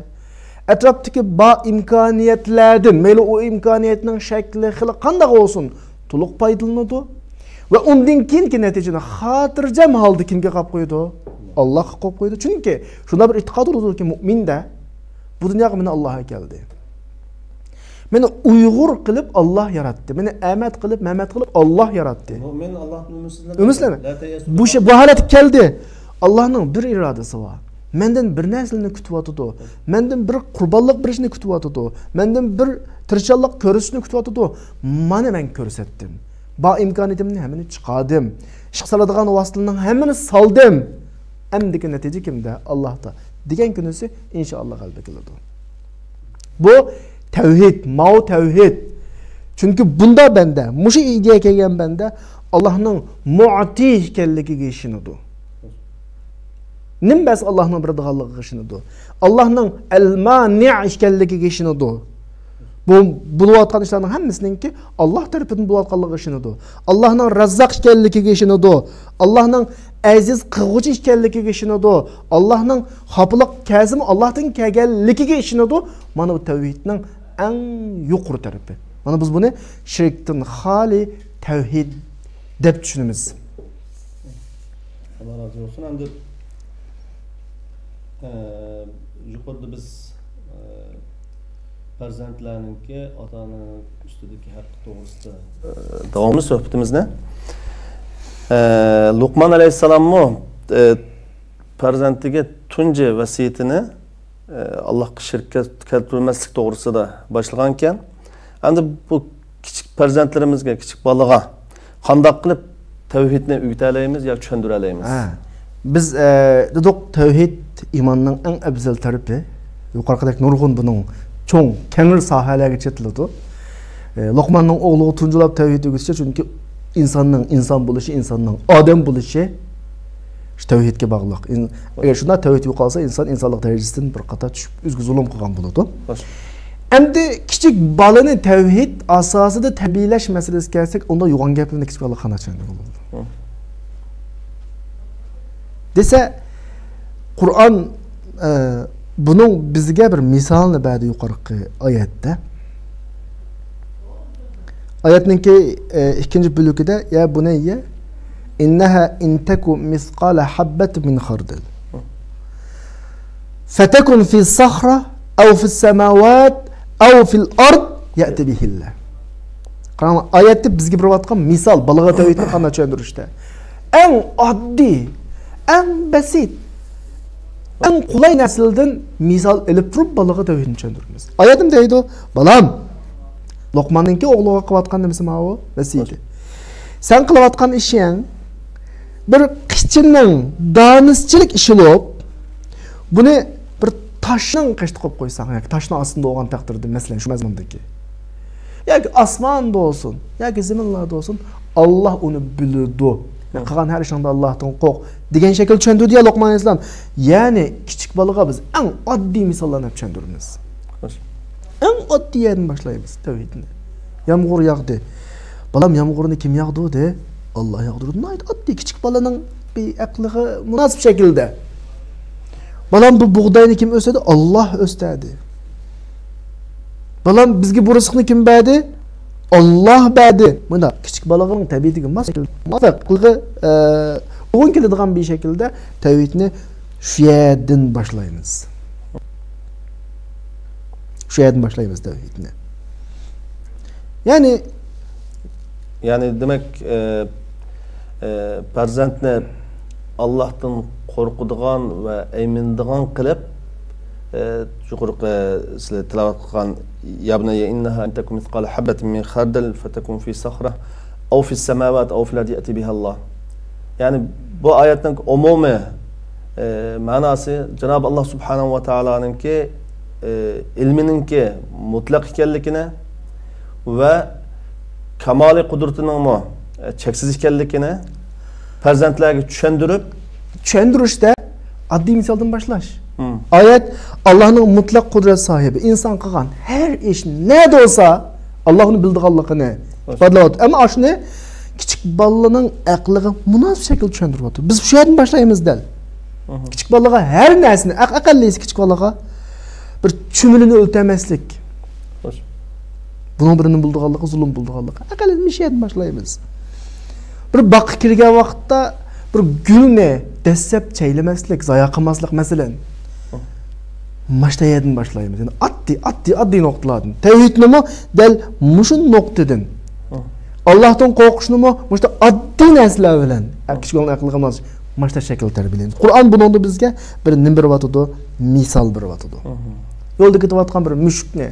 ئەتراپتىكى بار ئىمكانىيەتلەردىن، مەيلى ئۇ ئىمكانىيەتنىڭ شەكلى، خىلى قانداق بولسۇن، تولۇق پايدىلىنىدۇ. ۋە ئۇندىن كېيىنكى نەتىجىنى خاتىرجەم ھالدا كىمگە قويۇپ قويىدۇ؟ ئاللاھقا قويۇپ قويىدۇ. چۈنكى شۇنداق بىر ئېتىقاد بولىدۇكى، مۇئمىندە، بۇ دۇنياغا مېنى ئاللاھ ئەكەلدى. مېنى ئۇيغۇر قىلىپ ئاللاھ ياراتتى. مېنى ئەمەت قىلىپ، مەمەت قىلىپ ئاللاھ ياراتتى. مۇئمىن ئاللاھتىن ئۈمىدسىزلەنمەيدۇ. ئۈمىدسىزلەنمەيدۇ. لا تيأسوا. بۇ شەي، بۇ ھالەتكە كەلدى. ئاللاھنىڭ بىر ئىرادىسى بار. مەندىن بىر نەرسىلەرنى كۈتۈۋاتىدۇ. مەندىن بىر قۇربانلىق بېرىشنى كۈتۈۋاتىدۇ. مەندىن بىر تىرىشچانلىق كۆرسىتىشنى كۈتۈۋاتىدۇ. مانا مەن كۆرسەتتىم. بار ئىمكانىيىتىمنى ھەممىنى چىقاردىم. ئىشقا سالىدىغان ۋاسىتىلەرنىڭ ھەممىنى سالدىم. ئەمدىكى نەتىجە كىمدە؟ ئاللاھتا. دېگەن كۈنىسى ئىنشائاللا غەلىبە كېلىدۇ. بۇ تەۋھىد، ماۋۇ تەۋھىد. چۈنكى بۇندا بەندە، مۇشۇ ئىدىيەگە كەلگەن بەندە ئاللاھنىڭ مۇئتى ئىكەنلىكىگە ئىشىنىدۇ. نېمە بەرسە ئاللاھنىڭ بېرىدىغانلىقىغا ئىشىنىدۇ. ئاللاھنىڭ ئەل-مانىئ ئىكەنلىكىگە ئىشىنىدۇ. بۇ بولۇۋاتقان ئىشلارنىڭ ھەممىسىنىڭكى ئاللاھ تەرىپىدىن بولۇۋاتقانلىقىغا ئىشىنىدۇ. ئاللاھنىڭ رەززاق ئىكەنلىكىگە ئىشىنىدۇ. ئاللاھنىڭ ئەزىز قىلغۇچى ئىكەنلىكىگە ئىشىنىدۇ. ئاللاھنىڭ خاپىلىق كەلسىمۇ ئاللاھتىن كەلگەنلىكىگە ئىشىنىدۇ. مانا بۇ تەۋھىدنىڭ ئەڭ يۇقىرى تەرىپى. مانا بىز بۇنى شىركتىن خالىي تەۋھىد دەپ چۈشىنىمىز. ئاللا رازى بولسۇن. ئەمدى، ئە، يۇقىرىدا بىز، ئە، پەرزەنتلەرنىڭكى ئاتا-ئانىنىڭ ئۈستىدىكى ھەققى توغرىسىدا، ئە، داۋاملىق سۆھبىتىمىزنى، ئە، لۇقمان ئەلەيھىسسالاممۇ، ئە، پەرزەنتىگە تۇنجى ۋەسىيىتىنى ئاللاھقا شېرىك كەلتۈرمەسلىك توغرىسىدا باشلىغانىكەن. ئەمدى بۇ كىچىك پەرزەنتلىرىمىزگە، كىچىك بالىغا قانداق قىلىپ تەۋھىدنى ئۆگىتەلەيمىز ياكى چۈشەندۈرەلەيمىز؟ ھە. بىز، ئە، دېدۇق، تەۋھىد ئىماننىڭ ئەڭ ئەۋزەل تەرىپى. يۇقىرىقىدەك نۇرغۇن بۇنىڭ چوڭ، كەڭرى ساھەلەرگە چېتىلىدۇ. ئە، لوقماننىڭ ئوغلىغا تۇنجىلاپ تەۋھىد ئۆگىتىشى، چۈنكى ئىنساننىڭ ئىنسان بولۇشى، ئىنساننىڭ ئادەم بولۇشى شۇ تەۋھىدكە باغلىق. ئىن-، ئەگەر شۇنداق تەۋھىد يوقالسا، ئىنسان ئىنسانلىق دەرىجىسىدىن بىر قاتار چۈشۈپ، ئۆزىگە زۇلۇم قىلغان بولىدۇ. خوش. ئەمدى كىچىك بالىنى تەۋھىد ئاساسىدا تەربىيەلەش مەسىلىسىگە كەلسەك، ئۇندا يوغان گەپلەرنى كىچىك بالىغا قانداق چۈشەندۈرگىلى بولىدۇ؟ ھە. دېسە، قۇرئان، ئە، بۇنىڭ بىزگە بىر مىسالىنى بەردى يۇقىرىقى ئايەتتە. ئايەتنىڭكى، ئە، ئىككىنچى بۆلىكىدە، يا بۇنەييە، ئىننەھا ئىن تەكۇ مىسقالە ھەببەتىن مىن خەردەل. فەتەكۇن فى سەخرە ئەۋ فى سەماۋات ئەۋ فىل ئەرد يەتى بىھىللە. قاراڭلار، ئايەتتە بىزگە بېرىۋاتقان مىسال، بالىغا تەۋھىدنى قانداق چۈشەندۈرۈشتە. ئەڭ ئاددىي، ئەڭ بەسىت، ئەڭ قولاي نەرسىلەردىن مىسال ئېلىپ تۇرۇپ بالىغا تەۋھىدنى چۈشەندۈرىمىز. ئايەتتە دەيدۇ، بالام، لوقماننىڭكى ئوغلىغا قىلىۋاتقان نېمىسى ماۋۇ؟ ۋەسىيىتى. سەن قىلىۋاتقان ئىشىڭ بىر قىچىنىڭ دانىسىچىلىك ئىشى بولۇپ، بۇنى بىر تاشنىڭ قېشىدا قويۇپ قويساڭ ياكى تاشنىڭ ئاستىدا بولغان تەقدىردە، مەسىلەن، شۇ مەزمۇندىكى، ياكى ئاسماندا بولسۇن ياكى زېمىنلاردا بولسۇن، ئاللا ئۇنى بىلىدۇ. ھە. قىلغان ھەر ئىشىڭدا ئاللاھتىن قورق دېگەن شەكىلدە چۈشەندۈردى يا لوقمان ئەلەيھىسسالام. يەنى كىچىك بالىغا بىز ئەڭ ئاددىي مىساللارنى ئېلىپ چۈشەندۈرىمىز. خوش. ئەڭ ئاددىي يەردىن باشلايمىز تەۋھىدنى. يامغۇر ياغدى. بالام، يامغۇرنى كىم ياغدۇردى؟ ئاللا ياغدۇردى. ناھايىتى ئاددىي، كىچىك بالىنىڭ بىر ئەقلىگە مۇناسىپ شەكىلدە. بالام، بۇ بۇغداينى كىم ئۆستۈردى؟ ئاللا ئۆستۈردى. بالام، بىزگە بۇ رىزىقنى كىم بەردى؟ ئاللا بەردى. مۇنداق كىچىك بالىنىڭ تەبىئىتىگە ماس شەكىلدە، مۇۋاپىق قىلغا، ئە، ئۇيغۇن كېلىدىغان بىر شەكىلدە تەۋھىدنى شۇ يەردىن باشلايمىز. شۇ يەردىن باشلايمىز تەۋھىدنى. يەنى يەنى دېمەك، ئە، ئە، پەرزەنتنى ئاللاھتىن قورقىدىغان ۋە ئەيمىنىدىغان قىلىپ، ئە، يۇقىرىقى سىلەر تىلاۋەت قىلغان، يا بۇنەييە ئىننەھا ئىن تەكۇ مىسقالە ھەببەتىن مىن خەردەل فەتەكۇن فى سەخرە ئەۋ فىس سەماۋات ئەۋ فىل ئەرد يەتى بىھەللا. يەنى بۇ ئايەتنىڭ ئومۇمىي، ئە، مەناسى جانابى ئاللا سۇبھانەھۇ ۋە تائالانىڭكى، ئە، ئىلمىنىڭكى مۇتلەق ئىكەنلىكىنى ۋە كامالىي قۇدرىتىنىڭمۇ، ئە، چەكسىز ئىكەنلىكىنى پەرزەنتلەرگە چۈشەندۈرۈپ، چۈشەندۈرۈشتە ئاددىي مىسالدىن باشلاش. ھىم. ئايەت، ئاللانىڭ مۇتلەق قۇدرەت ساھىبى، ئىنسان قىلغان ھەر ئىش نەدە بولسا، ئاللا ئۇنى بىلىدىغانلىقىنى ئىپادىلەۋاتىدۇ. ئەمما ئاشۇنى كىچىك بالىنىڭ ئەقلىگە مۇناسىپ شەكىلدە چۈشەندۈرۈۋاتىدۇ. بىز شۇ يەردىن باشلايمىز دەل. مھم. كىچىك بالىغا ھەر نەرسىنى، ئەق-، ئەقەللىيسى كىچىك بالىغا بىر چۈمۈلىنى ئۆلتۈرمەسلىك. خوش. بۇنىڭ بىر نېمە بولىدىغانلىقى، زۇلۇم بولىدىغانلىقى. ئەقەللىيسى شۇ يەردىن باشلايمىز. بىر باغقا كىرگەن ۋاقىتتا بىر گۈلنى دەسسەپ چەيلىمەسلىك، زايا قىلماسلىق، مەسىلەن. ماشتا يەردىن باشلايمىز. يەنى ئاددىي، ئاددىي، ئاددىي نۇقتىلاردىن. تەۋھىدنىمۇ دەل مۇشۇ نۇقتىدىن. ئاللاھتىن قورقۇشنىمۇ مۇشۇ ئاددىي نەرسىلەر بىلەن. ئە، كىچىك بالىنىڭ ئەقلىگە ماس-، ماشتا شەكىلدە تەربىيەلەيمىز. قۇرئان بۇنىڭدا بىزگە بىر نېمە بېرىۋاتىدۇ؟ مىسال بېرىۋاتىدۇ. يولدا كېتىۋاتقان بىر مۈشۈكنى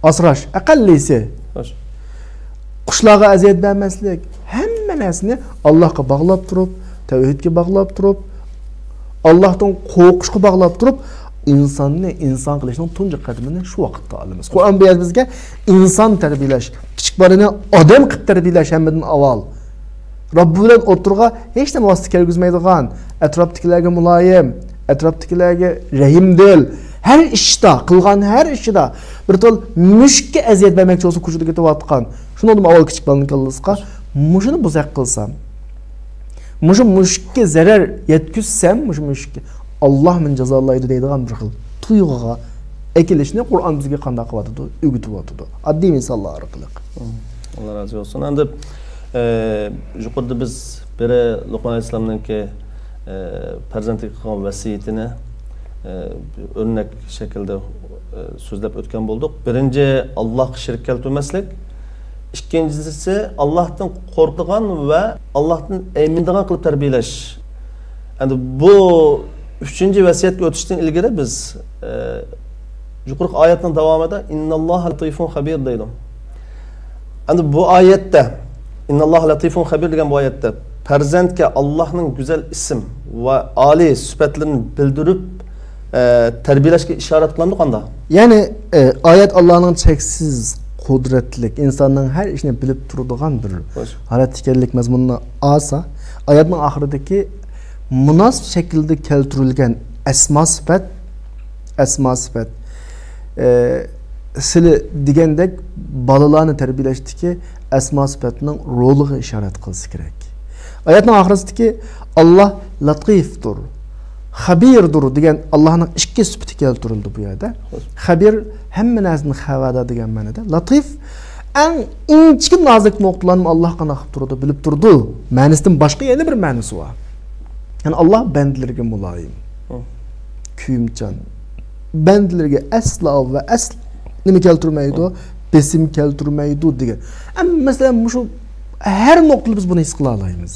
ئاسراش، ئەقەللىيسى. خوش. قۇشلارغا ئەزىيەت بەرمەسلىك، ھەممە نەرسىنى ئاللاھقا باغلاپ تۇرۇپ، تەۋھىدكە باغلاپ تۇرۇپ، ئاللاھتىن قورقۇشقا باغلاپ تۇرۇپ، ئىنساننى ئىنسان قىلىشنىڭ تۇنجى قەدىمىنى شۇ ۋاقىتتا ئالىمىز. قۇرئان بۇ يەردە بىزگە ئىنسان تەربىيەلەش، كىچىك بالىنى ئادەم قىلىپ تەربىيەلەش ھەممىدىن ئاۋۋال. رەببى بىلەن ئوتتۇرىغا ھېچ نېمە ۋاسىتە كىرگۈزمەيدىغان، ئەتراپتىكىلەرگە مۇلايىم، ئەتراپتىكىلەرگە رەھىمدىل، ھەر ئىشتا، قىلغان ھەر ئىشىدا بىر تال مۈشۈككە ئەزىيەت بەرمەكچى بولسا، كوچىدا كېتىۋاتقان، شۇنىڭدىن ئاۋۋال كىچىك بالىنىڭ كاللىسىغا، مۇشۇنى بۇزاق قىلسام، مۇشۇ مۈشۈككە زەرەر يەتكۈزسەم، مۇشۇ مۈشۈككە، ئاللا مېنى جازالايدۇ دەيدىغان بىر خىل تۇيغۇغا ئەكېلىشنى قۇرئان بىزگە قانداق قىلىۋاتىدۇ؟ ئۆگىتىۋاتىدۇ. ئاددىي مىساللار ئارقىلىق. ئاللا رازى بولسۇن. ئەمدى، ئە، يۇقىرىدا بىز بىرى لوقمان ئەلەيھىسسالامنىڭكى، ئە، پەرزەنتىگە قىلغان ۋەسىيىتىنى، ئە، ئۆرنەك شەكلىدە، ئە، سۆزلەپ ئۆتكەن بولدۇق. بىرىنچى، ئاللاھقا شېرىك كەلتۈرمەسلىك. ئىككىنچىسى، ئاللاھتىن قورقىدىغان ۋە ئاللاھتىن ئەيمىنىدىغان قىلىپ تەربىيەلەش. ئەمدى بۇ ئۈچىنچى ۋەسىيەتكە ئۆتۈشتىن ئىلگىرى بىز، ئە، يۇقىرىقى ئايەتنىڭ داۋامىدا «ئىنناللاھە لەتىفۇن خەبىر» دەيدۇ. ئەمدى بۇ ئايەتتە «ئىنناللاھە لەتىفۇن خەبىر» دېگەن بۇ ئايەتتە پەرزەنتكە ئاللاھنىڭ گۈزەل ئىسىم ۋە ئالىي سۈپەتلىرىنى بىلدۈرۈپ، ئە، تەربىيەلەشكە ئىشارەت قىلامدۇ قانداق؟ يەنى، ئە، ئايەت ئاللاھنىڭ چەكسىز قۇدرەتلىك، ئىنساننىڭ ھەر ئىشىنى بىلىپ تۇرىدىغان بىر ھالەت ئىكەنلىك مەزمۇننى ئالسا، ئايەتنىڭ ئاخىرىدىكى مۇناسىپ شەكىلدە كەلتۈرۈلگەن ئەسما سۈپەت، ئەسما سۈپەت، ئە، سىلى دېگەندەك بالىلارنى تەربىيەلەشتىكى ئەسما سۈپەتنىڭ رولىغا ئىشارەت قىلسا كېرەك. ئايەتنىڭ ئاخىرىسىدىكى «ئاللا لەتىفتۇر، خەبىردۇر» دېگەن ئاللانىڭ ئىككى سۈپىتى كەلتۈرۈلدى بۇ يەردە. خەبىر ھەممە نەرسىدىن خەۋەردار دېگەن مەنىدە. لەتىف ئەڭ ئىنچىكە نازۇك نۇقتىلارنى ئاللا قانداق قىلىپ تۇرىدۇ، بىلىپ تۇرىدۇ. مەنىسىدىن باشقا يەنە بىر مەنىسى بار. يەنى ئاللا بەندىلىرىگە مۇلايىم، كۆيۈمچان، بەندىلىرىگە ئەسلا ۋە ئەسلا نېمە كەلتۈرمەيدۇ؟ بېسىم كەلتۈرمەيدۇ دېگەن. ئەمما مەسىلەن، مۇشۇ ھەر نۇقتىدا بىز بۇنى ھېس قىلالايمىز.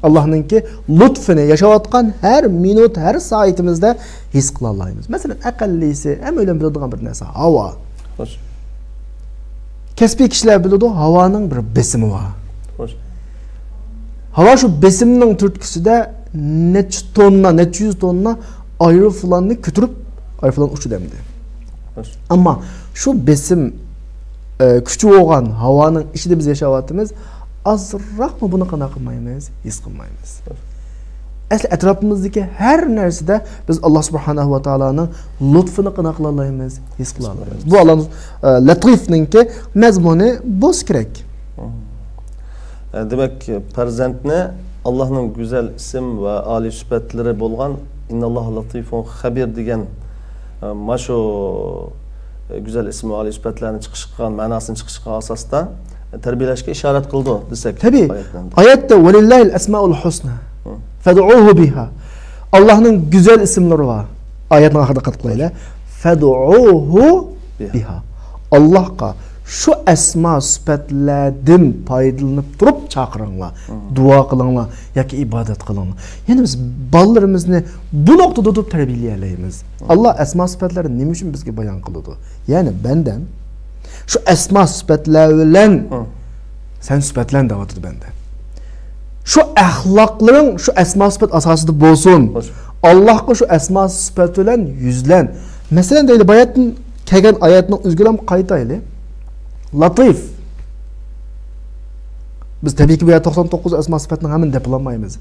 ئاللانىڭكى لۇتفىنى ياشاۋاتقان ھەر مىنۇت، ھەر سائىتىمىزدە ھېس قىلالايمىز. مەسىلەن، ئەقەللىسى، ھەممەيلەن بىلىدىغان بىر نەرسە، ھاۋا. خوش. كەسپىي كىشىلەر بىلىدۇ، ھاۋانىڭ بىر بېسىمى بار. خوش. ھاۋا شۇ بېسىمنىڭ تۈرتكىسىدە نەچچە توننا، نەچچە يۈز توننا ئايروپىلاننى كۆتۈرۈپ، ئايروپىلان ئۇچىدۇ ئەمدى. خوش. ئەمما شۇ بېسىم، ئە، كۈچى بولغان ھاۋانىڭ ئىچىدە بىز ياشاۋاتىمىز، ئازراقمۇ بۇنى قانداق قىلمايمىز؟ ھېس قىلمايمىز. ئەسلى ئەتراپىمىزدىكى ھەر نەرسىدە بىز ئاللا سۇبھانەھۇ ۋە تائالانىڭ لۇتفىنى قانداق قىلالايمىز؟ ھېس قىلالايمىز. بۇ ئاللا، ئە، لەتىفنىڭكى مەزمۇنى بولسا كېرەك. ئە، دېمەك، پەرزەنتنى ئاللانىڭ گۈزەل ئىسىم ۋە ئالىي سۈپەتلىرى بولغان «ئىنناللاھە لەتىفۇن خەبىر» دېگەن، ئە، مانا شۇ، ئە، گۈزەل ئىسىم ۋە ئالىي سۈپەتلەرنى چىقىش قىلغان، مەناسىنى چىقىش قىلغان ئاساستا، ئە، تەربىيەلەشكە ئىشارەت قىلىدۇ دېسەك، تەبىئىي. ئايەتتە «ۋەلىللاھىل ئەسمائۇل ھۇسنا فەدئۇھۇ بىھا». ئاللانىڭ گۈزەل ئىسىملىرى بار. ئايەتنىڭ ئاخىرىدا دىققەت قىلايلى. «فەدئۇھۇ بىھا». ئاللاھقا شۇ ئەسما سۈپەتلەردىن پايدىلىنىپ تۇرۇپ چاقىرىڭلار، دۇئا قىلىڭلار ياكى ئىبادەت قىلىڭلار. يەنى بىز بالىلىرىمىزنى بۇ نۇقتىدا تۇرۇپ تەربىيەلىيەلەيمىز. ئاللا ئەسما سۈپەتلەرنى نېمە ئۈچۈن بىزگە بايان قىلىدۇ؟ يەنى بەندەم، شۇ ئەسما سۈپەتلەر بىلەن سەن سۈپەتلەن دەۋاتىدۇ بەندە. شۇ ئەخلاقلىرىڭ شۇ ئەسما سۈپەت ئاساسىدا بولسۇن. خوش. ئاللاھقا شۇ ئەسما سۈپەت بىلەن يۈزلەن. مەسىلەن، دەيلى، باياتتىن كەلگەن ئايەتنىڭ ئۆزىگىلا قايتايلى. لەتىف. بىز تەبىئىيكى بۇ يەردە توقسان توققۇز ئەسما سۈپەتنىڭ ھەممىنى دەپ بولالمايمىز.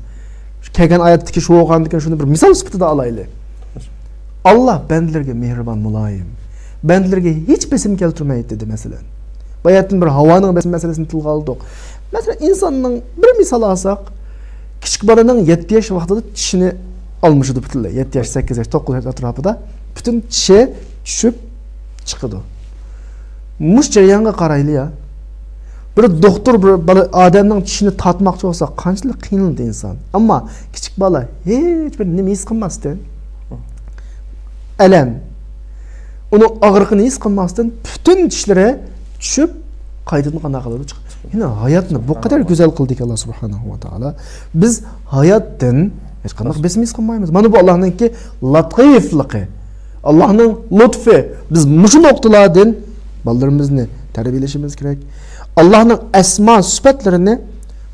شۇ كەلگەن ئايەتتىكى شۇ بولغاندىكىن شۇنى بىر مىسال سۈپىتىدە ئالايلى. خوش. ئاللا بەندىلىرىگە مېھرىبان، مۇلايىم. بەندىلىرىگە ھېچ بېسىم كەلتۈرمەيدۇ دېدى، مەسىلەن. باياتتىن بىر ھاۋانىڭ بېسىم مەسىلىسىنى تىلغا ئالدۇق. مەسىلەن، ئىنساننىڭ بىر مىسال ئالساق، كىچىك بالىنىڭ يەتتە ياش ۋاقتىدا چىشىنى ئالمىشىدۇ پۈتۈنلەي. يەتتە ياش، سەككىز ياش، توققۇز ياش ئەتراپىدا پۈتۈن چىشى چۈشۈپ چىقىدۇ. مۇشۇ جەريانغا قارايلى يا. بىر دوختۇر بىر بالا ئادەمنىڭ چىشىنى تارتماقچى بولسا، قانچىلىك قىينىلىدۇ ئىنسان. ئەمما كىچىك بالا ھېچ بىر نېمە ھېس قىلماستىن، ئەلەم، ئۇنىڭ ئاغرىقىنى ھېس قىلماستىن پۈتۈن چىشلىرى چۈشۈپ، قايتىدىن قانداق قىلىدۇ؟ چىقىپ. يەنى ھاياتنى بۇ قەدەر گۈزەل قىلدىكى ئاللا سۇبھانەھۇ ۋە تائالا. بىز ھاياتتىن ھېچقانداق بېسىم ھېس قىلمايمىز. مانا بۇ ئاللانىڭكى لەتىفلىقى، ئاللانىڭ لۇتفى. بىز مۇشۇ نۇقتىلاردىن بالىلىرىمىزنى تەربىيەلىشىمىز كېرەك. ئاللانىڭ ئەسما سۈپەتلىرىنى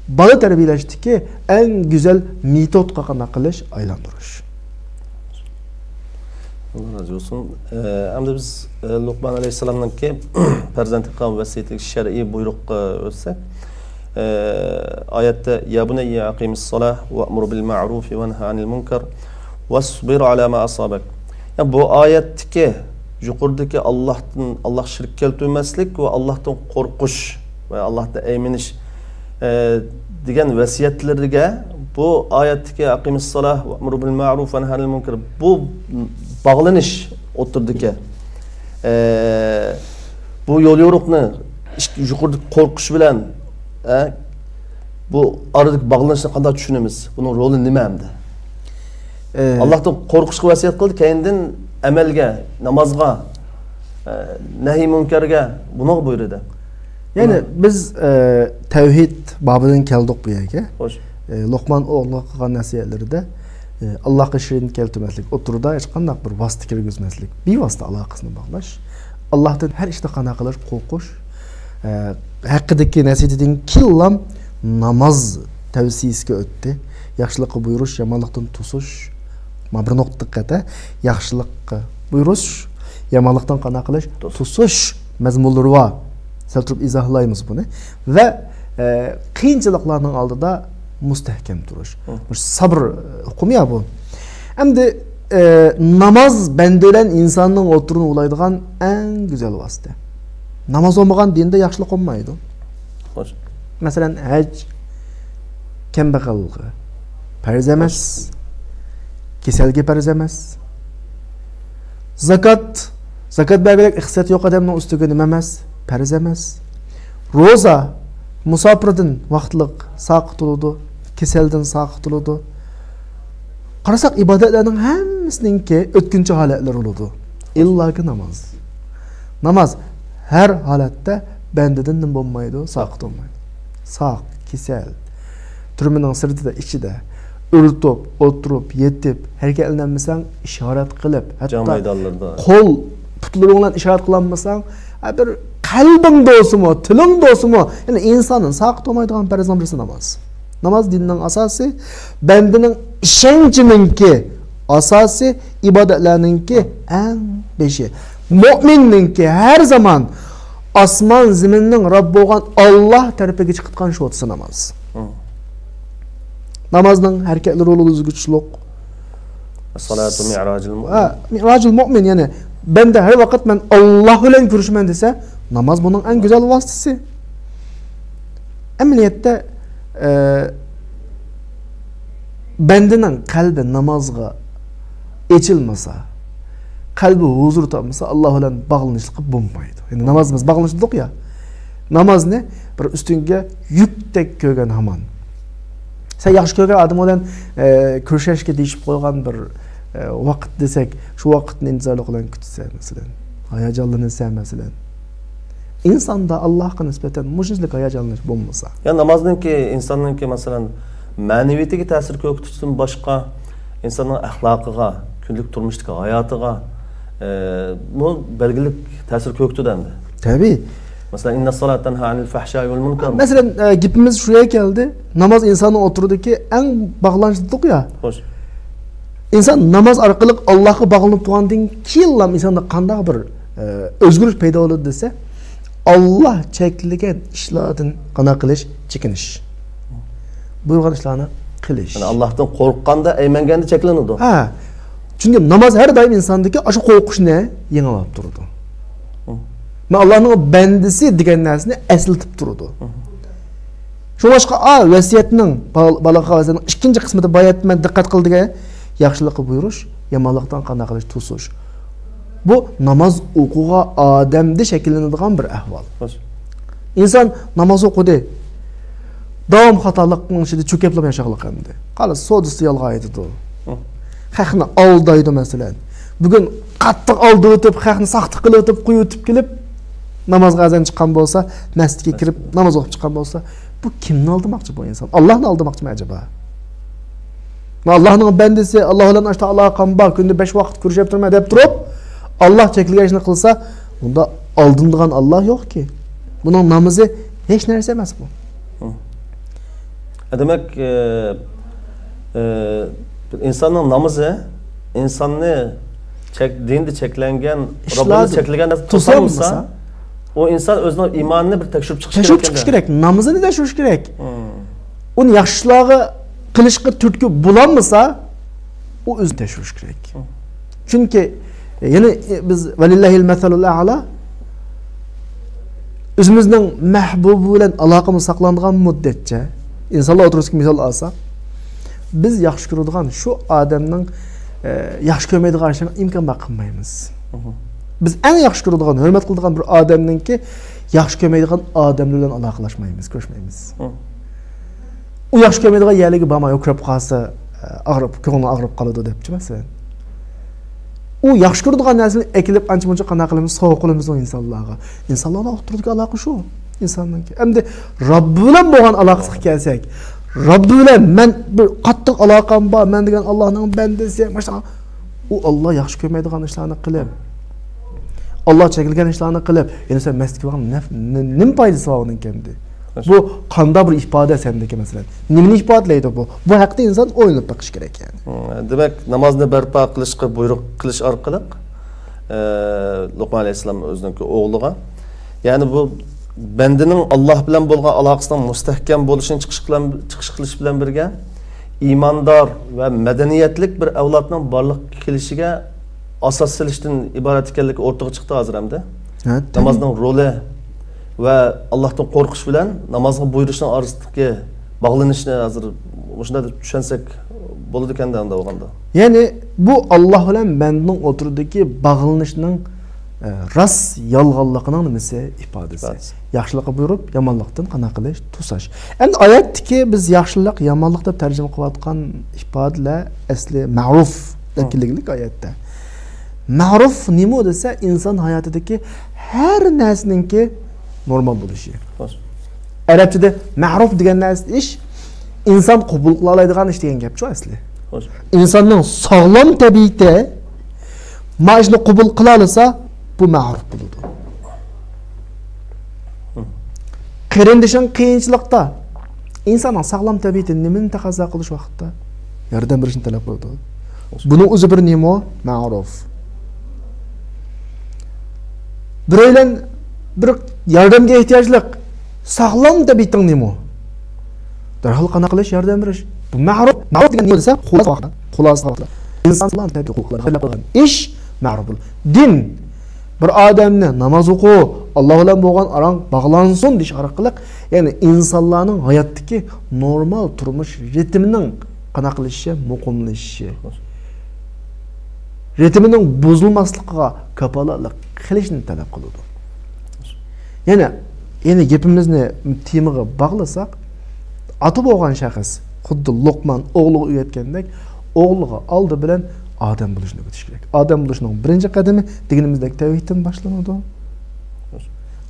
بالا تەربىيەلەشتىكى ئەڭ گۈزەل مېتودقا قانداق قىلىش؟ ئايلاندۇرۇش. ئاللا رازى بولسۇن. ئە، ئەمدى بىز، ئە، لۇقمان ئەلەيھىسسالامنىڭكى پەرزەنتكە قىلغان ۋەسىيىتىدىكى شەرئىي بۇيرۇققا ئۆتسەك، ئە، ئايەتتە، «يا بۇنەييە ئەقىمىس سالاھ ۋەئمۇر بىل مەئرۇفى ۋەنھە ئەنىل مۇنكەر ۋەسبىر ئەلا ما ئەسابەك.» يا، بۇ ئايەتتىكى يۇقىرىدىكى ئاللاھتىن، ئاللاھقا شېرىك كەلتۈرمەسلىك ۋە ئاللاھتىن قورقۇش ۋە ئاللاھتىن ئەيمىنىش، ئە، دېگەن ۋەسىيەتلىرىگە بۇ ئايەتتىكى «ئەقىمىس سالاھ ۋەئمۇر بىل مەئرۇف ۋەنھە ئەنىل مۇنكەر» بۇ باغلىنىش ئوتتۇرىدىكى، ئە، بۇ يول يورۇقنى ئىش-، يۇقىرىدىكى قورقۇش بىلەن، ئە، بۇ ئارىدىكى باغلىنىشنى قانداق چۈشىنىمىز؟ بۇنىڭ رولى نېمە ئەمدى؟ ئە، ئاللاھتىن قورقۇشقا ۋەسىيەت قىلدى، كەينىدىن ئەمەلگە، نامازغا، ئە، نەھىي مۇنكەرگە، بۇنىڭغا بۇيرۇدى. يەنى بىز، ئە، تەۋھىد بابىدىن كەلدۇق بۇ يەرگە. خوش. ئە، لوقمان ئوغلىغا قىلغان نەسىھەتلىرىدە ئاللاھقا شېرىك كەلتۈرمەسلىك، ئوتتۇرىدا ھېچقانداق بىر ۋاسىتە كىرگۈزمەسلىك، بىۋاسىتە ئالاقىسىنى باغلاش، ئاللاھتىن ھەر ئىشتا قانائەت قىلىش، قورقۇش، ئە، ھەققىدىكى نەسىھەتتىن كېيىنلا ناماز تەۋسىيىسىگە ئۆتتى. ياخشىلىققا بۇيرۇش، يامانلىقتىن توسۇش. مانا بىر نۇقتا دىققەت، ھە؟ ياخشىلىققا بۇيرۇش، يامانلىقتىن قانائەت قىلىش، توسۇش. توسۇش مەزمۇنلىرى بار. سەل تۇرۇپ ئىزاھلايمىز بۇنى. ۋە، ئە، قىيىنچىلىقلارنىڭ ئالدىدا مۇستەھكەم تۇرۇش. مۇشۇ سابىر، ئە، ئۇقۇمى يا بۇ. ئەمدى، ئە، ناماز بەندە بىلەن ئىنساننىڭ ئوتتۇرىنى ئۇلايدىغان ئەڭ گۈزەل ۋاسىتە. ناماز بولمىغان دىندا ياخشىلىق بولمايدۇ. خوش. مەسىلەن، ھەج كەمبەغەلگە پەرز ئەمەس، كېسەلگە پەرز ئەمەس. زاكات، زاكات بەرگۈدەك ئىقتىساد يوق ئادەمنىڭ ئۈستىگە نېمە ئەمەس؟ پەرز ئەمەس. روزا، مۇساپىردىن ۋاقىتلىق ساقىت بولىدۇ، كېسەلدىن ساقىت بولىدۇ. قارىساق، ئىبادەتلەرنىڭ ھەممىسىنىڭكى ئۆتكۈنچى ھالەتلىرى بولىدۇ. ئىللاكى ناماز. ناماز ھەر ھالەتتە بەندىدىن نېمە بولمايدۇ؟ ساقىت بولمايدۇ. ساق، كېسەل، تۈرمىنىڭ سىرتىدا، ئىچىدە، ئۆرتۈپ، ئولتۇرۇپ، يېتىپ، ھەرىكەتلىنەلمىسەڭ، ئىشارەت قىلىپ، جەڭ ھەتتا مەيدانلىرىدا قول، پۇتلىرىڭ بىلەن ئىشارەت قىلالمىساڭ، ھە، بىر قەلبىڭ بولسىمۇ، تىلىڭ بولسىمۇ، يەنى ئىنساندىن ساقىت بولمايدىغان پەرزنىڭ بىرسى ناماز. ناماز دىننىڭ ئاساسى، بەندىنىڭ ئىشەنچىنىڭكى ئاساسى، ئىبادەتلەرنىڭكى ئەڭ بېشى. مۆمىننىڭكى ھەر زامان ئاسمان زېمىننىڭ رەببى بولغان ئاللاھ تەرىپىگە چىقىدىغان شوتىسى ناماز. نامازنىڭ ھەرىكەتلىرى ئۇلۇغ ئۆزگىچىلىك. الصلاة معراج المؤمن. ھە، مىراجۇل مۆمىن، يەنى بەندە ھەر ۋاقىت مەن ئاللاھ بىلەن كۆرۈشىمەن دېسە، ناماز بۇنىڭ ئەڭ گۈزەل ۋاسىتىسى. ئەمەلىيەتتە، ئە، بەندىنىڭ قەلبى نامازغا ئېچىلمىسا، قەلبى ھۇزۇر تاپمىسا، ئاللاھ بىلەن باغلىنىشلىقى بولمايدۇ. يەنى ناماز بىز باغلىنىش دېدۇق يا، نامازنى بىر ئۈستۈڭگە يۈكتەك كۆرگەن ھامان. سەن ياخشى كۆرگەن ئادىمىڭ بىلەن، ئە، كۆرۈشەشكە دېيىشىپ قويغان بىر، ئە، ۋاقىت دېسەك، شۇ ۋاقىتنى ئىنتىزارلىق بىلەن كۈتىسەن، مەسىلەن. ھاياجانلىنىسەن، مەسىلەن. ئىنساندا ئاللاھقا نىسبەتەن مۇشۇنچىلىك ھاياجانلىنىش بولمىسا. يا نامازنىڭكى، ئىنساننىڭكى، مەسىلەن، مەنىۋىيىتىگە تەسىر كۆرسىتىشتىن باشقا، ئىنساننىڭ ئەخلاقىغا، كۈندىلىك تۇرمۇشتىكى ھاياتىغا، ئە، بۇ بەلگىلىك تەسىر كۆرسىتىدۇ ئەمدى. تەبىئىي. مەسىلەن، إن الصلاة تنهى عن الفحشاء والمنكر. مەسىلەن، ئە، گېپىمىز شۇ يەرگە كەلدى. ناماز ئىنساننىڭ ئوتتۇرىدىكى ئەڭ باغلانچلىق يا. خوش. ئىنسان ناماز ئارقىلىق ئاللاھقا باغلىنىپ تۇرغاندىن كېيىنلا ئىنساندا قانداق بىر، ئە، ئۆزگىرىش پەيدا بولىدۇ دېسە، ئاللاھ چەكلىگەن ئىشلاردىن قانا قىلىش، چېكىنىش. بۇيرۇغان ئىشلارنى قىلىش. يەنى ئاللاھتىن قورققاندا، ئەيمەنگەندە چەكلىنىدۇ. ھە. چۈنكى ناماز ھەر دائىم ئىنساندىكى ئاشۇ قورقۇشنى يېڭىۋاپ تۇرىدۇ. مەن ئاللاھنىڭ بەندىسى دېگەن نەرسىنى ئەسلىتىپ تۇرىدۇ. شۇڭلاشقا، ئا، ۋەسىيەتنىڭ، بال-، بالىغا ۋەسىيەتنىڭ ئىككىنچى قىسمىدا بايا مەن دىققەت قىل دېگەن، ياخشىلىققا بۇيرۇش، يامانلىقتىن قانداق قىلىش، توسۇش. بۇ ناماز ئوقۇغان ئادەمدە شەكىللىنىدىغان بىر ئەھۋال. خوش. ئىنسان ناماز ئوقۇدى. داۋام خاتالىقنىڭ ئىچىدە چۆكۈپلا ياشاغلىق ئەمدى. قارا، سودىسى يالغا ئېيتىدۇ. خەقنى ئالدايدۇ، مەسىلەن. بۈگۈن قاتتىق ئالدىۋېتىپ، خەقنى ساختىلىق قىلىۋېتىپ، قويۇۋېتىپ كېلىپ، نامازغا ئەزان چىققان بولسا، مەسچىتكە كىرىپ، ناماز ئوقۇپ چىققان بولسا، بۇ كىمنى ئالدىماقچى بۇ ئىنسان؟ ئاللاھنى ئالدىماقچىمۇ ئەجەبا؟ مەن ئاللاھنىڭ بەندىسى، ئاللاھ بىلەن ئاشتا ئالاقەم بار، كۈندە بەش ۋاقىت كۆرۈشۈپ تۇرىمەن دەپ تۇرۇپ، ئاللاھ چەكلىگەن ئىشنى قىلسا، بۇندا ئالدىنىدىغان ئاللاھ يوقكى. بۇنىڭ نامىزى ھېچ نەرسە ئەمەس بۇ. دېمەك، ئە، ئە، ئىنساننىڭ نامىزى ئىنساننى چەك-، دىندا چەكلەنگەن، رەببىنى ئىشلاردىن چەكلىگەن نەرسە توسالمىسا، توسالمىسا، ئۇ ئىنسان ئۆزىنىڭ ئىمانىنى بىر تەكشۈرۈپ چىقىش تەكشۈرۈپ كېرەك چىقىش ئەمدى. كېرەك. نامىزىنى تەكشۈرۈش كېرەك. ئۇنى ياخشى ئىشلارغا قىلىشقا تۈرتكە بولالمىسا، ئۇ ئۆزىنى تەكشۈرۈش كېرەك. چۈنكى، يەنى، بىز ۋەلىللاھىل مەسەلۇل ئەلا، ئۆزىمىزنىڭ مەھبۇبى بىلەن ئالاقىمىز ساقلانغان مۇددەتچە، ئىنسانلار ئوتتۇرىسىدىكى مىسال ئالساق، بىز ياخشى كۆرىدىغان شۇ ئادەمنىڭ، ئە، ياخشى كۆرمەيدىغان ئىشلىرىنى ئىمكان بار قىلمايمىز. بىز ئەڭ ياخشى كۆرىدىغان، ھۆرمەت قىلىدىغان بىر ئادەمنىڭكى ياخشى كۆرمەيدىغان ئادەملەر بىلەن ئالاقىلاشمايمىز، كۆرۈشمەيمىز. ئۇ ياخشى كۆرمەيدىغان يەرلەرگە بارماي، ئۇ كۆرۈپ قالسا، ئاغرىپ، كۆڭلى ئاغرىپ قالىدۇ دەپچۇ، مەسىلەن. ئۇ ياخشى كۆرىدىغان نەرسىنى ئەكېلىپ، ئانچە-مۇنچە قانداق قىلىمىز، سوۋغا قىلىمىز ئۇ ئىنسانلارغا. ئىنسانلارنىڭ ئوتتۇرىدىكى ئالاقە شۇ. ئىنساننىڭكى. ئەمدى رەببى بىلەن بولغان ئالاقىسىغا كەلسەك، رەببى بىلەن مەن بىر قاتتىق ئالاقەم بار، مەن دېگەن ئاللانىڭ بەندىسى، ماشائاللا. ئۇ ئاللا ياخشى كۆرمەيدىغان ئىشلارنى قىلىپ، ئاللا چەكلىگەن ئىشلارنى قىلىپ، يەنە سەن مەسچىتكە بارغان نەف-، نە-، نېمە پايدىسى بار ئۇنىڭ كەمدى؟ بۇ قانداق بىر ئىپادە سەندىكى، مەسىلەن؟ نېمىنى ئىپادىلەيدۇ بۇ؟ بۇ ھەقتە ئىنسان ئويلىنىپ بېقىش كېرەك، يەنى. ھە، دېمەك، نامازنى بەرپا قىلىشقا بۇيرۇق قىلىش ئارقىلىق، ئە، لوقمان ئەلەيھىسسالام ئۆزىنىڭكى ئوغلىغا، يەنى بۇ بەندىنىڭ ئاللا بىلەن بولغان ئالاقىسىنىڭ مۇستەھكەم بولۇشىنى چىقىش بىلەن، چىقىش قىلىش بىلەن بىرگە، ئىماندار ۋە مەدەنىيەتلىك بىر ئەۋلادنىڭ بارلىققا كېلىشىگە ئاساس سېلىشتىن ئىبارەت ئىكەنلىكى ئورتىغا چىقتى ھازىر ئەمدى. ھە، نامازنىڭ رولى ۋە ئاللاھتىن قورقۇش بىلەن نامازغا بۇيرۇشنىڭ ئارىسىدىكى باغلىنىشنى ھازىر مۇشۇنداق دەپ چۈشەنسەك بولىدىكەن-دە، ئۇنداق بولغاندا. يەنى بۇ ئاللا بىلەن بەندىنىڭ ئوتتۇرىدىكى باغلىنىشنىڭ، ئە، راست يالغانلىقىنىڭ نېمىسى؟ ئىپادىسى. ئىپادىسى. ياخشىلىققا بۇيرۇپ، يامانلىقتىن قانداق قىلىش؟ توساش. ئەمدى ئايەتتىكى بىز ياخشىلىق، يامانلىق دەپ تەرجىمە قىلىۋاتقان ئىپادىلەر ئەسلى مەرۇف دەپ ھە. كېلىگلىك ئايەتتە. مەرۇف نېمە دېسە، ئىنسان ھاياتىدىكى ھەر نەرسىنىڭكى نورمال بولۇشى. خوش. ئەرەبچىدە مەرۇف دېگەن نەرسە ئىش، ئىنسان قوبۇل قىلالايدىغان ئىش دېگەن گەپچۇ ئەسلى. خوش. ئىنساننىڭ ساغلام تەبىئىتى مانا شۇنى قوبۇل قىلالىسا، بۇ مەرۇف بولىدۇ. قېرىندىشىڭ قىيىنچىلىقتا، ئىنساننىڭ ساغلام تەبىئىتى نېمىنى تەقەززا قىلىش ۋاقىتتا؟ ياردەم بېرىشنى تەلەپ قىلىدۇ. بۇنىڭ ئۆزى بىر نېمە؟ مەرۇف. بىرەيلەن بىر ياردەمگە ئېھتىياجلىق، ساغلام تەبىئىتىڭ نېمە؟ دەرھال قانداق قىلىش؟ ياردەم بېرىش. بۇ مەرۇف. مەرۇف دېگەن نېمە دېسە، خۇلاسە ۋاقىت. خۇلاسە ۋاقىت. ئىنسان ساغلام تەبىئىتى خۇلاسە قىلغان ئىش مەرۇف. دىن بىر ئادەمنى ناماز ئوقۇ، ئاللا بىلەن بولغان ئاراڭ باغلانسۇن دېيىش ئارقىلىق، يەنى ئىنسانلارنىڭ ھاياتتىكى نورمال تۇرمۇش رىتىمىنىڭ قانداق قىلىشى؟ مۇقىملىشىشى. رىتىمىنىڭ بۇزۇلماسلىقىغا كاپالەتلىك قىلىشنى تەلەپ قىلىدۇ. يەنە، يەنە گېپىمىزنى تېمىغا باغلىساق، ئاتا بولغان شەخس خۇددى لوقمان ئوغلىغا ئۆگەتكەندەك، ئوغلىغا ئالدى بىلەن ئادەم بولۇشنى ئۆگىتىش كېرەك. ئادەم بولۇشنىڭ بىرىنچى قەدىمى دېگىنىمىزدەك تەۋھىدتىن باشلىنىدۇ.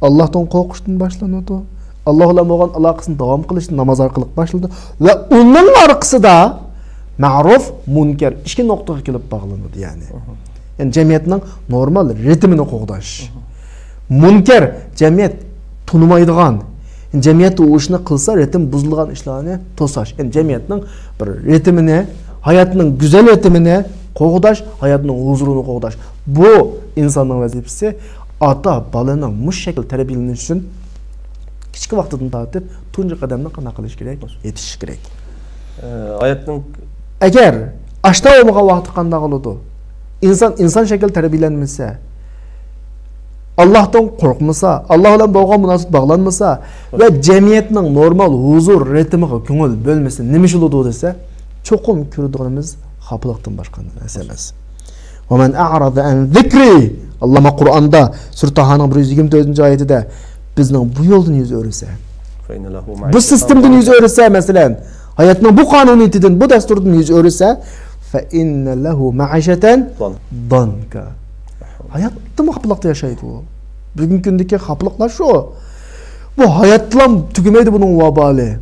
ئاللاھتىن قورقۇشتىن باشلىنىدۇ. ئاللا بىلەن بولغان ئالاقىسىنى داۋام قىلىشتىن ناماز ئارقىلىق باشلىنىدۇ. ۋە ئۇنىڭ ئارقىسىدا مەرۇف، مۇنكەر ئىككى نۇقتىغا كېلىپ باغلىنىدۇ، يەنى. يەنى جەمئىيەتنىڭ نورمال رىتىمىنى قوغداش. مۇنكەر، جەمئىيەت تونۇمايدىغان، جەمئىيەتتە ئۇ ئىشنى قىلسا رىتىم بۇزۇلىدىغان ئىشلارنى توساش. يەنى جەمئىيەتنىڭ بىر رىتىمىنى، ھاياتنىڭ گۈزەل رىتىمىنى قوغداش، ھاياتنىڭ ھۇزۇرىنى قوغداش. بۇ ئىنساننىڭ ۋەزىپىسى. ئاتا بالىنىڭ مۇشۇ شەكىلدە تەربىيەلىنىشى ئۈچۈن كىچىك ۋاقتىدىن تارتىپ تۇنجى قەدەمنى قانداق قىلىش كېرەك؟ ئېتىش كېرەك. ئە، ئايەتنىڭ ئەگەر ئاشتا بولمىغان ۋاقىتتا قانداق بولىدۇ؟ ئىنسان، ئىنسان شەكلى تەربىيەلەنمىسە، ئاللاھتىن قورقمىسا، ئاللاھ بىلەن بولغان مۇناسىۋەت باغلانمىسا ۋە جەمئىيەتنىڭ نورمال ھۇزۇر رىتىمىغا كۆڭۈل بۆلمىسە، نېمە ئىش بولىدۇ دېسە، چوقۇم كۆرىدىغىنىمىز خاپىلىقتىن باشقا نەرسە ئەمەس. ومن أعرض عن ذكري، ئاللاھ قۇرئاندا، سۈرە تاھانىڭ بىر يۈز يىگىرمە تۆتىنچى ئايىتىدە، بىزنىڭ بۇ يولدىن يۈز ئۆرۈسە، فإن له بۇ معيشة سىستېمىدىن يۈز ضنكا. ئۆرۈسە، مەسىلەن، ھاياتنىڭ بۇ قانۇنىيىتىدىن، بۇ دەستۇردىن يۈز ئۆرۈسە، فإن له معيشة ضنكا. ھاياتتىمۇ خاپىلىقتا ياشايدۇ ئۇ. بۈگۈنكى كۈندىكى خاپىلىقلار شۇ. بۇ ھاياتلام تۈگىمەيدۇ بۇنىڭ ۋابالى.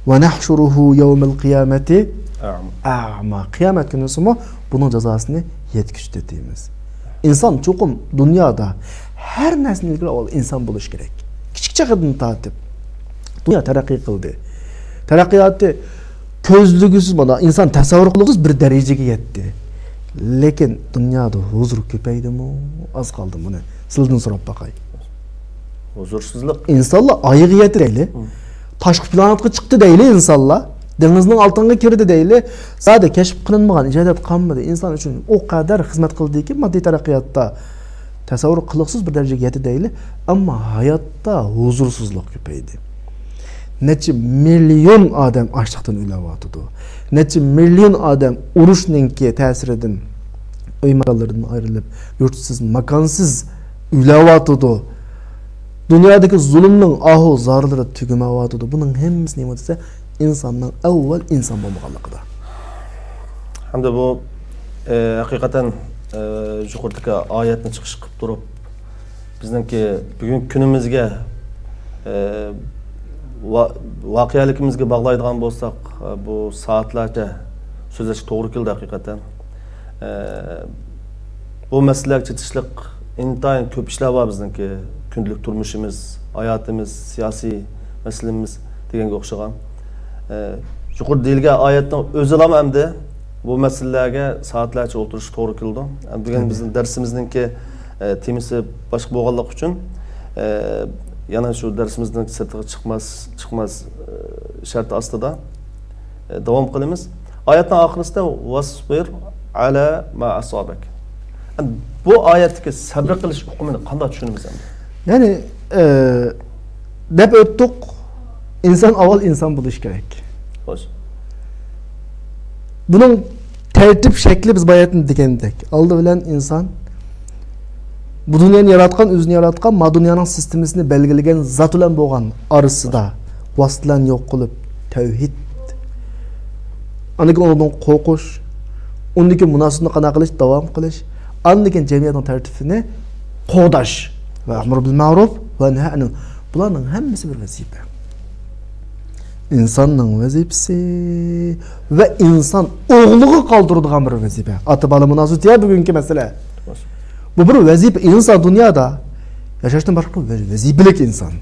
ونحشره يوم القيامة أعمى. قىيامەت كۈنىسىمۇ بۇنىڭ جازاسىنى يەتكۈزۈپ ئۆتىمىز. ئىنسان چوقۇم دۇنيادا ھەر نەرسىدىن ئىلگىرى ئاۋۋال ئىنسان بولۇش كېرەك. كىچىك چېغىدىن تارتىپ دۇنيا تەرەققىي قىلدى. تەرەققىياتى كۆزلىگۈسىز، مانا، ئىنسان تەسەۋۋۇر قىلغۇسىز بىر دەرىجىگە يەتتى. لېكىن دۇنيادا ھۇزۇر كۆپەيدىمۇ؟ ئاز قالدى. بۇنى سىلىدىن سوراپ باقاي. ھۇزۇرسىزلىق. ئىنسانلار ئايغا يەتتى دەيلى. تاشقى پلانېتقا چىقتى دەيلى ئىنسانلار. دېڭىزنىڭ ئالتىنىغا كىردى دەيلى. زادى كەشىپ قىلىنمىغان ئىجادىيەت قالمىدى. ئىنسان ئۈچۈن ئۇ قەدەر خىزمەت قىلدىكى، ماددىي تەرەققىياتتا تەسەۋۋۇر قىلغۇسىز بىر دەرىجىگە يەتتى دەيلى. ئەمما ھاياتتا ھۇزۇرسىزلىق كۆپەيدى. نەچچە مىليون ئادەم ئاچلىقتىن ئۆلۈۋاتىدۇ. نەچچە مىليون ئادەم ئۇرۇشنىڭكى تەسىرىدىن ئۆي ماكانلىرىدىن ئايرىلىپ، يۇرتسىز، ماكانسىز ئۆلۈۋاتىدۇ. دۇنيادىكى زۇلۇمنىڭ ئاھۇ زارلىرى تۈگىمەيۋاتىدۇ. بۇنىڭ ھەممىسى نېمە دېسە، ئىنساننىڭ ئەۋۋەل ئىنسان بولمىغانلىقىدا. ھەمدە بۇ، ئە، ھەقىقەتەن، ئە، يۇقىرىدىكى ئايەتنى چىقىش قىلىپ تۇرۇپ، بىزنىڭكى بۈگۈنكى كۈنىمىزگە، ئە، ۋا-، ۋەقەلىكىمىزگە باغلايدىغان بولساق، بۇ سائەتلەرچە سۆزلەشكە توغرا كېلىدۇ ھەقىقەتەن. ئە، بۇ مەسىلىلەرگە چېتىشلىق ئىنتايىن كۆپ ئىشلار بار بىزنىڭكى. كۈندىلىك تۇرمۇشىمىز، ھاياتىمىز، سىياسىي مەسىلىمىز دېگەنگە ئوخشىغان. ئە، يۇقىرىدا دېيىلگەن ئايەتنىڭ ئۆزىلام ئەمدى بۇ مەسىلىلەرگە سائەتلەرچە ئولتۇرۇشقا توغرا كېلىدۇ. ئەمدى بۈگۈن بىزنىڭ دەرسىمىزنىڭكى، ئە، تېمىسى باشقا بولغانلىقى ئۈچۈن، ئە، يەنە شۇ دەرسىمىزنىڭ سىرتىغا چىقماس، چىقماس، ئە، شەرتى ئاستىدا، ئە، داۋام قىلىمىز. ئايەتنىڭ ئاخىرىسىدا «ۋەسبىر ئەلە ما ئەسابەك». ئەمدى بۇ ئايەتتىكى سەبرى قىلىش ئۇقۇمىنى قانداق چۈشىنىمىز ئەمدى؟ يەنى، ئە، دەپ ئۆتتۇق، ئىنسان ئاۋۋال ئىنسان بولۇشى كېرەك. خوش. بۇنىڭ تەرتىپ شەكلى بىز باياتىن دېگەندەك، ئالدى بىلەن ئىنسان بۇ دۇنيانى ياراتقان، ئۆزىنى ياراتقان، ما دۇنيانىڭ سىستېمىسىنى بەلگىلىگەن زات بىلەن بولغان ئارىسىدا ۋاسىتىلەرنى يوق قىلىپ، تەۋھىد. ئاندىن كېيىن ئۇنىڭدىن قورقۇش. ئۇندىن كېيىن مۇناسىۋىتىنى قانداق قىلىش، داۋام قىلىش. ئاندىن كېيىن جەمئىيەتنىڭ تەرتىپىنى قوغداش. ۋە ئەمر بىل مەرۇف ۋە نەھى ئەنىل. بۇلارنىڭ ھەممىسى بىر ۋەزىپە. ئىنساننىڭ ۋەزىپىسى ۋە ئىنسان ئوغلىغا قالدۇرىدىغان بىر ۋەزىپە. ئاتا-بالا مۇناسىۋىتى يا بۈگۈنكى مەسىلە. بۇ بىر ۋەزىپە. ئىنسان دۇنيادا ياشاشتىن باشقا بىر ۋەزىپىلىك ئىنسان.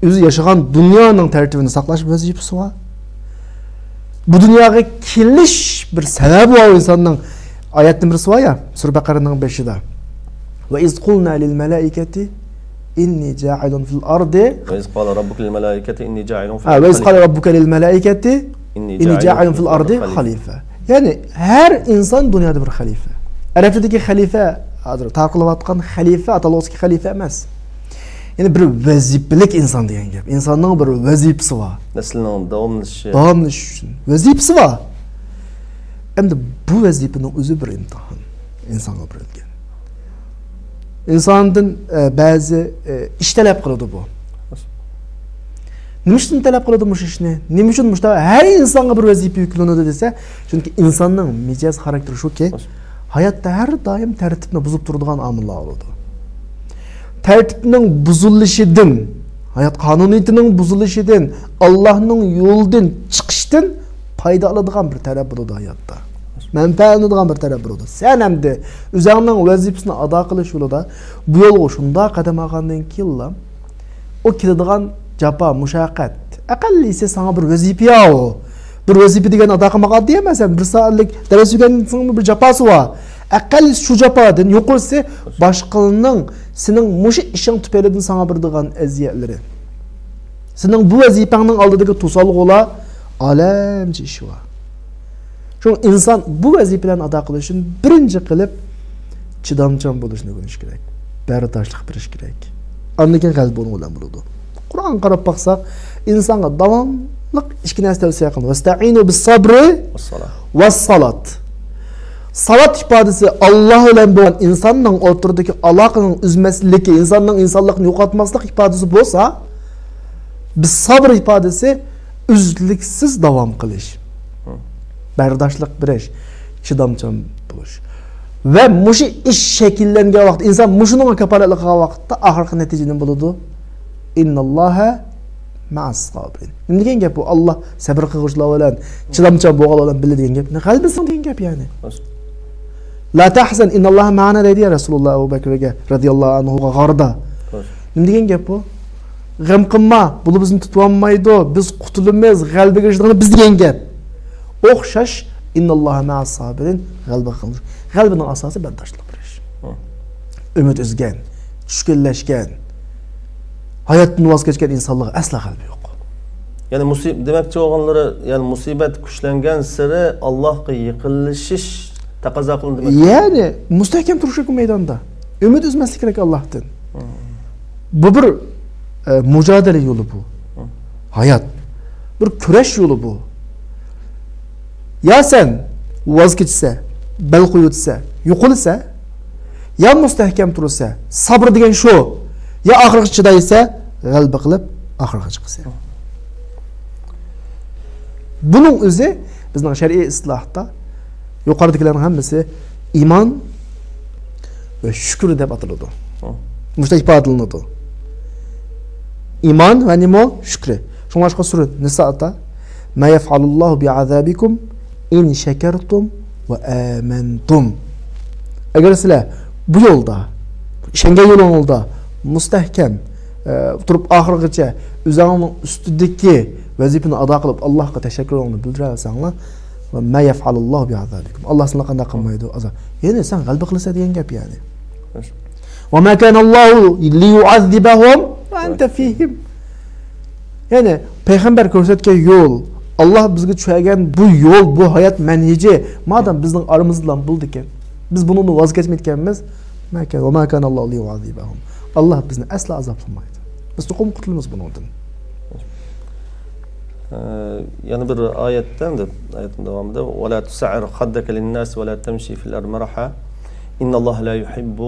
ئۆزى ياشىغان دۇنيانىڭ تەرتىپىنى ساقلاش ۋەزىپىسى بار. بۇ دۇنياغا كېلىش بىر سەۋەبى بار ئىنساننىڭ. ئايەتتىن بىرسى بار يا، سۈرە بەقەرەنىڭ بېشىدا. «وَإِذْ قُلْنَا لِلْمَلَائِكَةِ إِنِّي جَاعِلٌ فِي الْأَرْضِ». «وَإِذْ قَالَ رَبُّكَ لِلْمَلَائِكَةِ إِنِّي جَاعِلٌ فِي الْأَرْضِ خَلِيفَةً». «وَإِذْ قَالَ رَبُّكَ لِلْمَلَائِكَةِ إِنِّي جَاعِلٌ فِي الْأَرْضِ خَلِيفَةً». يەنى ھەر ئىنسان دۇنيادا بىر خەلىپە. ئەرەب تىلىدىكى خەلىپە، ھازىر تارقىلىۋاتقان خەلىپە، ئاتالغۇسىدىكى خەلىپە ئەمەس. يەنى بىر ۋەزىپىلىك ئىنسان دېگەن گەپ. ئىنساننىڭ بىر ۋەزىپىسى بار. نەسلىنىڭ داۋاملىشىشى. داۋاملىشىشى ئۈچۈن. ۋەزىپىسى بار. ئەمدى بۇ ۋەزىپىنىڭ ئۆزى بىر ئىمتىھان. ئىنسانغا بېرىلگەن. ئىنساندىن، ئە، بەزى، ئە، ئىش تەلەپ قىلىدۇ بۇ. نېمە ئۈچۈن تەلەپ قىلىدۇ مۇشۇ ئىشنى؟ نېمە ئۈچۈن مۇشۇنداق ھەر ئىنسانغا بىر ۋەزىپە يۈكلىنىدۇ دېسە، چۈنكى ئىنساننىڭ مىجەز خاراكتېرى شۇكى، ھاياتتا ھەر دائىم تەرتىپنى بۇزۇپ تۇرىدىغان ئامىللار بولىدۇ. تەرتىپنىڭ بۇزۇلۇشىدىن، ھايات قانۇنىيىتىنىڭ بۇزۇلۇشىدىن، ئاللاھنىڭ يولىدىن چىقىشتىن پايدا ئالىدىغان بىر تەرەپ بولىدۇ ھاياتتا. مەنپەئەتلىنىدىغان بىر تەرەپ بولىدۇ. سەن ئەمدى ئۆزۈڭنىڭ ۋەزىپىسىنى ئادا قىلىش يولىدا بۇ يولغا شۇنداق قەدەم ئالغاندىن كېيىنلا، ئۇ كېلىدىغان جاپا، مۇشەققەت، ئەقەللىسى ساڭا بىر ۋەزىپە يا ئۇ. بىر ۋەزىپە دېگەن ئادا قىلماق ئاددىي ئەمەس. بىر سائەتلىك دەرس ئۆگەنسەڭمۇ بىر جاپاسى بار. ئەقەللىسى شۇ جاپادىن، يۇقىرىسى باشقىلارنىڭ سېنىڭ مۇشۇ ئىشىڭ تۈپەيلىدىن ساڭا بېرىدىغان ئەزىيەتلىرى. سېنىڭ بۇ ۋەزىپەڭنىڭ ئالدىدىكى توسالغۇلار ئالەمچە ئىش بار. شۇڭا ئىنسان بۇ ۋەزىپىلەرنى ئادا قىلىش ئۈچۈن بىرىنچى قىلىپ چىدامچان بولۇشنى ئۆگىنىش كېرەك. بەرداشلىق بېرىش كېرەك. ئاندىن كېيىن غەلىبە ئۇنىڭ بىلەن بولىدۇ. قۇرئانغا قاراپ باقساق، ئىنسانغا داۋاملىق ئىككى نەرسە تەۋسىيە قىلىنغان. «ۋەستەئىنۇ بىسسابرى ۋەسسالات». سالات ئىپادىسى ئاللا بىلەن بولغان ئىنساننىڭ ئوتتۇرىدىكى ئالاقىنىڭ ئۈزمەسلىكى، ئىنساننىڭ ئىنسانلىقنى يوقاتماسلىق ئىپادىسى بولسا، بىسسابر ئىپادىسى ئۈزلۈكسىز داۋام قىلىش، بەرداشلىق بېرىش، چىدامچان بولۇش. ۋە مۇشۇ ئىش شەكىللەنگەن ۋاقىت، ئىنسان مۇشۇنىڭغا كاپالەتلىك قىلغان ۋاقىتتا ئاخىرقى نەتىجە نېمە بولىدۇ؟ «ئىنناللاھە مەئەس سابىرىن». نېمە دېگەن گەپ بۇ؟ ئاللا سەبىر قىلغۇچىلار بىلەن، چىدامچان بولغانلار بىلەن بىللە دېگەن گەپ. غەلىبە سېنىڭ دېگەن گەپ يەنى. «لا تەھزەن، ئىنناللاھە مەئەنا» دەيدۇ يا رەسۇلۇللا ئەبۇ بەكرىگە رەزىياللاھۇ ئەنھۇغا غاردا. نېمە دېگەن گەپ بۇ؟ «غەم قىلما، بۇلار بىزنى تۇتۇۋالمايدۇ، بىز قۇتۇلىمىز، غەلىبىگە ئېرىشىدىغىنى بىز» دېگەن گەپ. ئوخشاش، «ئىنناللاھە مەئەس سابىرىن»، غەلىبە قىلىمىز. غەلىبىنىڭ ئاساسى بەرداشلىق بېرىش. ئۈمىد ئۈزگەن، چۈشكۈنلەشكەن، ھاياتتىن ۋاز كەچكەن ئىنسانلارغا ئەسلا غەلىبە يوق. يەنى مۇسىب-، دېمەكچى بولغانلىرى، يەنى مۇسىبەت كۈچلەنگەن سېرى ئاللاھقا يېقىنلىشىش تەقەززا قىلىنىدۇ دېمەكچى. يەنى مۇستەھكەم تۇرۇش كېرەك مەيداندا. ئۈمىد ئۈزمەسلىك كېرەك ئاللاھتىن. بۇ بىر، ئە، مۇجادىلە يولى بۇ. ھايات. بىر كۈرەش يولى بۇ. يا سەن ۋاز كېچىسە، بەل قويۇۋېتىسە، يوقىلىسە، يا مۇستەھكەم تۇرىسە، سابىر دېگەن شۇ، يا ئاخىرغىچە چىدايسە، غەلىبە قىلىپ ئاخىرغا چىقىسەن. بۇنىڭ ئۆزى بىزنىڭ شەرئىي ئىستىلاھتا يۇقىرىدىكىلەرنىڭ ھەممىسى ئىمان ۋە شۈكۈر دەپ ئاتىلىدۇ. مۇشۇنداق ئىپادىلىنىدۇ. ئىمان ۋە نېمە؟ شۈكرى. شۇڭلاشقا سۈرە نىسادا، ما يفعل الله بعذابكم إن شكرتم وآمنتم. ئەگەر سىلەر بۇ يولدا، ئىشەنگەن يولۇڭلاردا مۇستەھكەم، ئە، تۇرۇپ ئاخىرغىچە ئۆزۈڭنىڭ ئۈستىدىكى ۋەزىپىنى ئادا قىلىپ، ئاللاھقا تەشەككۈرۈڭلارنى بىلدۈرەلىسەڭلار، ما يفعل الله بعذابكم. ئاللاھ سىلەرنى قانداق قىلمايدۇ؟ ئازاب. يەنى سەن غەلىبە قىلىسەن دېگەن گەپ يەنى. وما كان الله ليعذبهم وأنت فيهم. يەنى پەيغەمبەر كۆرسەتكەن يول، ئاللاھ بىزگە چۈشەرگەن بۇ يول، بۇ ھايات مەنھىجى، مادام بىزنىڭ ئارىمىزدا بولىدىكەن، بىز بۇنىڭدىن ۋاز كەچمەيدىكەنمىز، ما كان، وما كان الله ليعذبهم. ئاللاھ بىزنى ئەسلا ئازابلىمايدۇ. بىز چوقۇم قۇتۇلىمىز بۇنىڭدىن. ئە، يەنە بىر ئايەتتە، ئەمدى ئايەتنىڭ داۋامىدا، ولا تصعر خدك للناس ولا تمش في الأرض مرحا إن الله لا يحب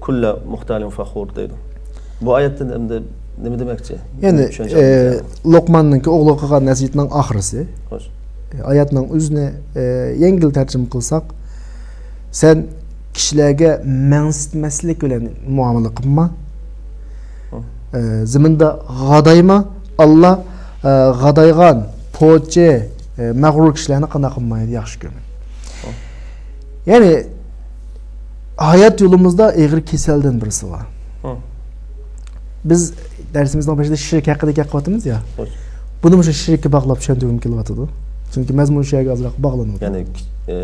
كل مختال فخور دەيدۇ. بۇ ئايەتتىن ئەمدى نېمە دېمەكچى؟ يەنى، چۈشەنچە ئە، ئالدىمىز. لوقماننىڭكى ئوغلىغا قىلغان نەسىھەتنىڭ ئاخىرىسى. خوش. ئايەتنىڭ ئۆزىنى، ئە، يەڭگىل تەرجىمە قىلساق، سەن كىشىلەرگە مەنسىتمەسلىك بىلەن مۇئامىلە قىلما. ھە. ئە، زېمىندا غادايما. ئاللا، ئە، غادايغان، پوچى، ئە، مەغرۇر كىشىلەرنى قانداق قىلمايدۇ؟ ياخشى كۆرمە. ھە. يەنى، ھايات يولىمىزدا ئېغىر كېسەلدىن بىرسى بار. ھە. بىز دەرسىمىزنىڭ بېشىدا شىرك ھەققىدە گەپ قىلىۋاتىمىز يا. خوش. بۇنى مۇشۇ شىرككە باغلاپ چۈشەندۈرگۈم كېلىۋاتىدۇ. چۈنكى مەزمۇن شۇ يەرگە ئازراق باغلىنىدۇ. يەنى، ئە،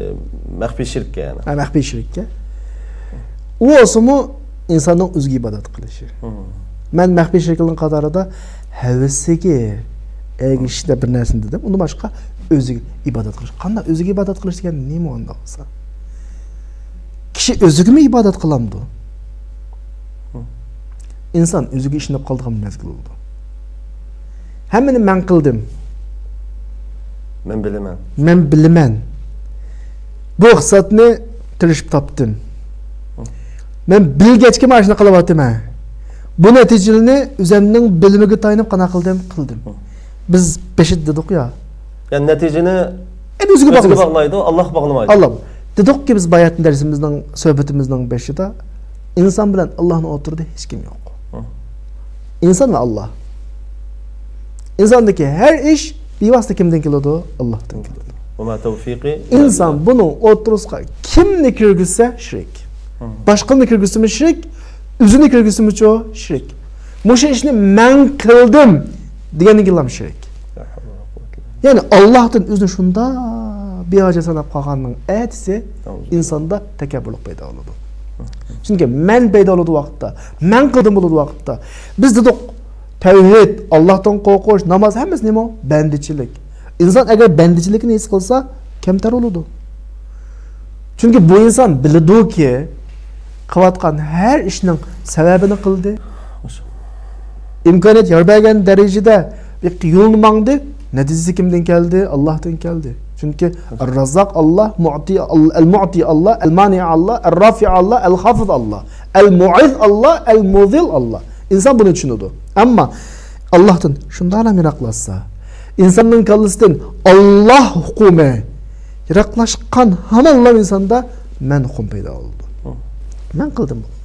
مەخپىي شىرككە يەنى. ھە، مەخپىي شىرككە. ئۇ بولسىمۇ ئىنساننىڭ ئۆزىگە ئىبادەت قىلىشى. ھە. مەن مەخپىي شىركلىرىنىڭ قاتارىدا ھەۋىسىگە ئەگىشىشتە بىر نەرسىنى دېدىم. ئۇندىن باشقا ئۆزىگە ئىبادەت قىلىش. قانداق ئۆزىگە ئىبادەت قىلىش دېگەن نېمە ئۇنداق بولسا؟ كىشى ئۆزىگىمۇ ئىبادەت قىلامدۇ؟ ھە. ئىنسان ئۆزىگە ئىشىنىپ قالىدىغان مەزگىل بولىدۇ. ھەممىنى مەن قىلدىم. مەن بىلىمەن. مەن بىلىمەن. بۇ ئىقتىسادنى تىرىشىپ تاپتىم. مەن بىلگەچكە مانا شۇنى قىلىۋاتىمەن. بۇ نەتىجىلىرىنى ئۆزەمنىڭ بىلىمىگە تايىنىپ قانداق قىلدىم؟ قىلدىم. بىز بېشىدا دېدۇق يا. يەنى نەتىجىنى ئەمدى ئۆزىگە ئۆزىگە باغلىسۇن. باغلايدۇ، ئاللاھقا باغلىمايدۇ. ئاللا. دېدۇقكى بىز باياتىن دەرسىمىزنىڭ، سۆھبىتىمىزنىڭ بېشىدا، ئىنسان بىلەن ئاللاھنىڭ ئوتتۇرىدا ھېچكىم يوق. ھە. ئىنسان ۋە ئاللاھ. ئىنساندىكى ھەر ئىش بىۋاسىتە كىمدىن كېلىدۇ؟ ئاللاھتىن كېلىدۇ. وما توفيقي إلا بالله. ئىنسان بۇنىڭ ئوتتۇرىسىغا كىمنى كىرگۈزسە شىرك. ھە. باشقىنى كىرگۈزسىمۇ شىرك، ئۆزىنى كىرگۈزسىمۇچۇ شىرك. مۇشۇ ئىشنى مەن قىلدىم دېگەندىن كېيىنلا شىرك. لا حول ولا قوة إلا بالله. يەنى ئاللاھتىن ئۆزىنى شۇنداق بىھاجەت ساناپ قالغاننىڭ ئەتىسى ئىنساندا تەكەببۇرلۇق پەيدا بولىدۇ. چۈنكى مەن پەيدا بولىدۇ ۋاقىتتا، مەن قىلدىم بولىدۇ ۋاقىتتا. بىز دېدۇق، تەۋھىد، ئاللاھتىن قورقۇش، ناماز، ھەممىسى نېمە؟ بەندىچىلىك. ئىنسان ئەگەر بەندىچىلىكنى ھېس قىلسا، كەمتەر بولىدۇ. چۈنكى بۇ ئىنسان بىلىدۇكى، قىلىۋاتقان ھەر ئىشنىڭ سەۋەبىنى قىلدى. ئىمكانىيەت يار بەرگەن دەرىجىدە بىر يولنى ماڭدى. نەتىجىسى كىمدىن كەلدى؟ ئاللاھتىن كەلدى. چۈنكى الرزاق ئاللا، مۇئتى ئال-، المعطي ئاللا، المانع ئاللا، الرافع ئاللا، الخافض ئاللا، المعز ئاللا، المذل ئاللا. ئىنسان بۇنى چۈشىنىدۇ. ئەمما ئاللاھتىن شۇنداقلا يىراقلاشسا، ئىنساننىڭ كاللىسىدىن ئاللاھ ھۇقۇمى يىراقلاشقان ھامانلا ئىنساندا مەن ھۇقۇم پەيدا بولىدۇ. مەن قىلدىم بۇنى.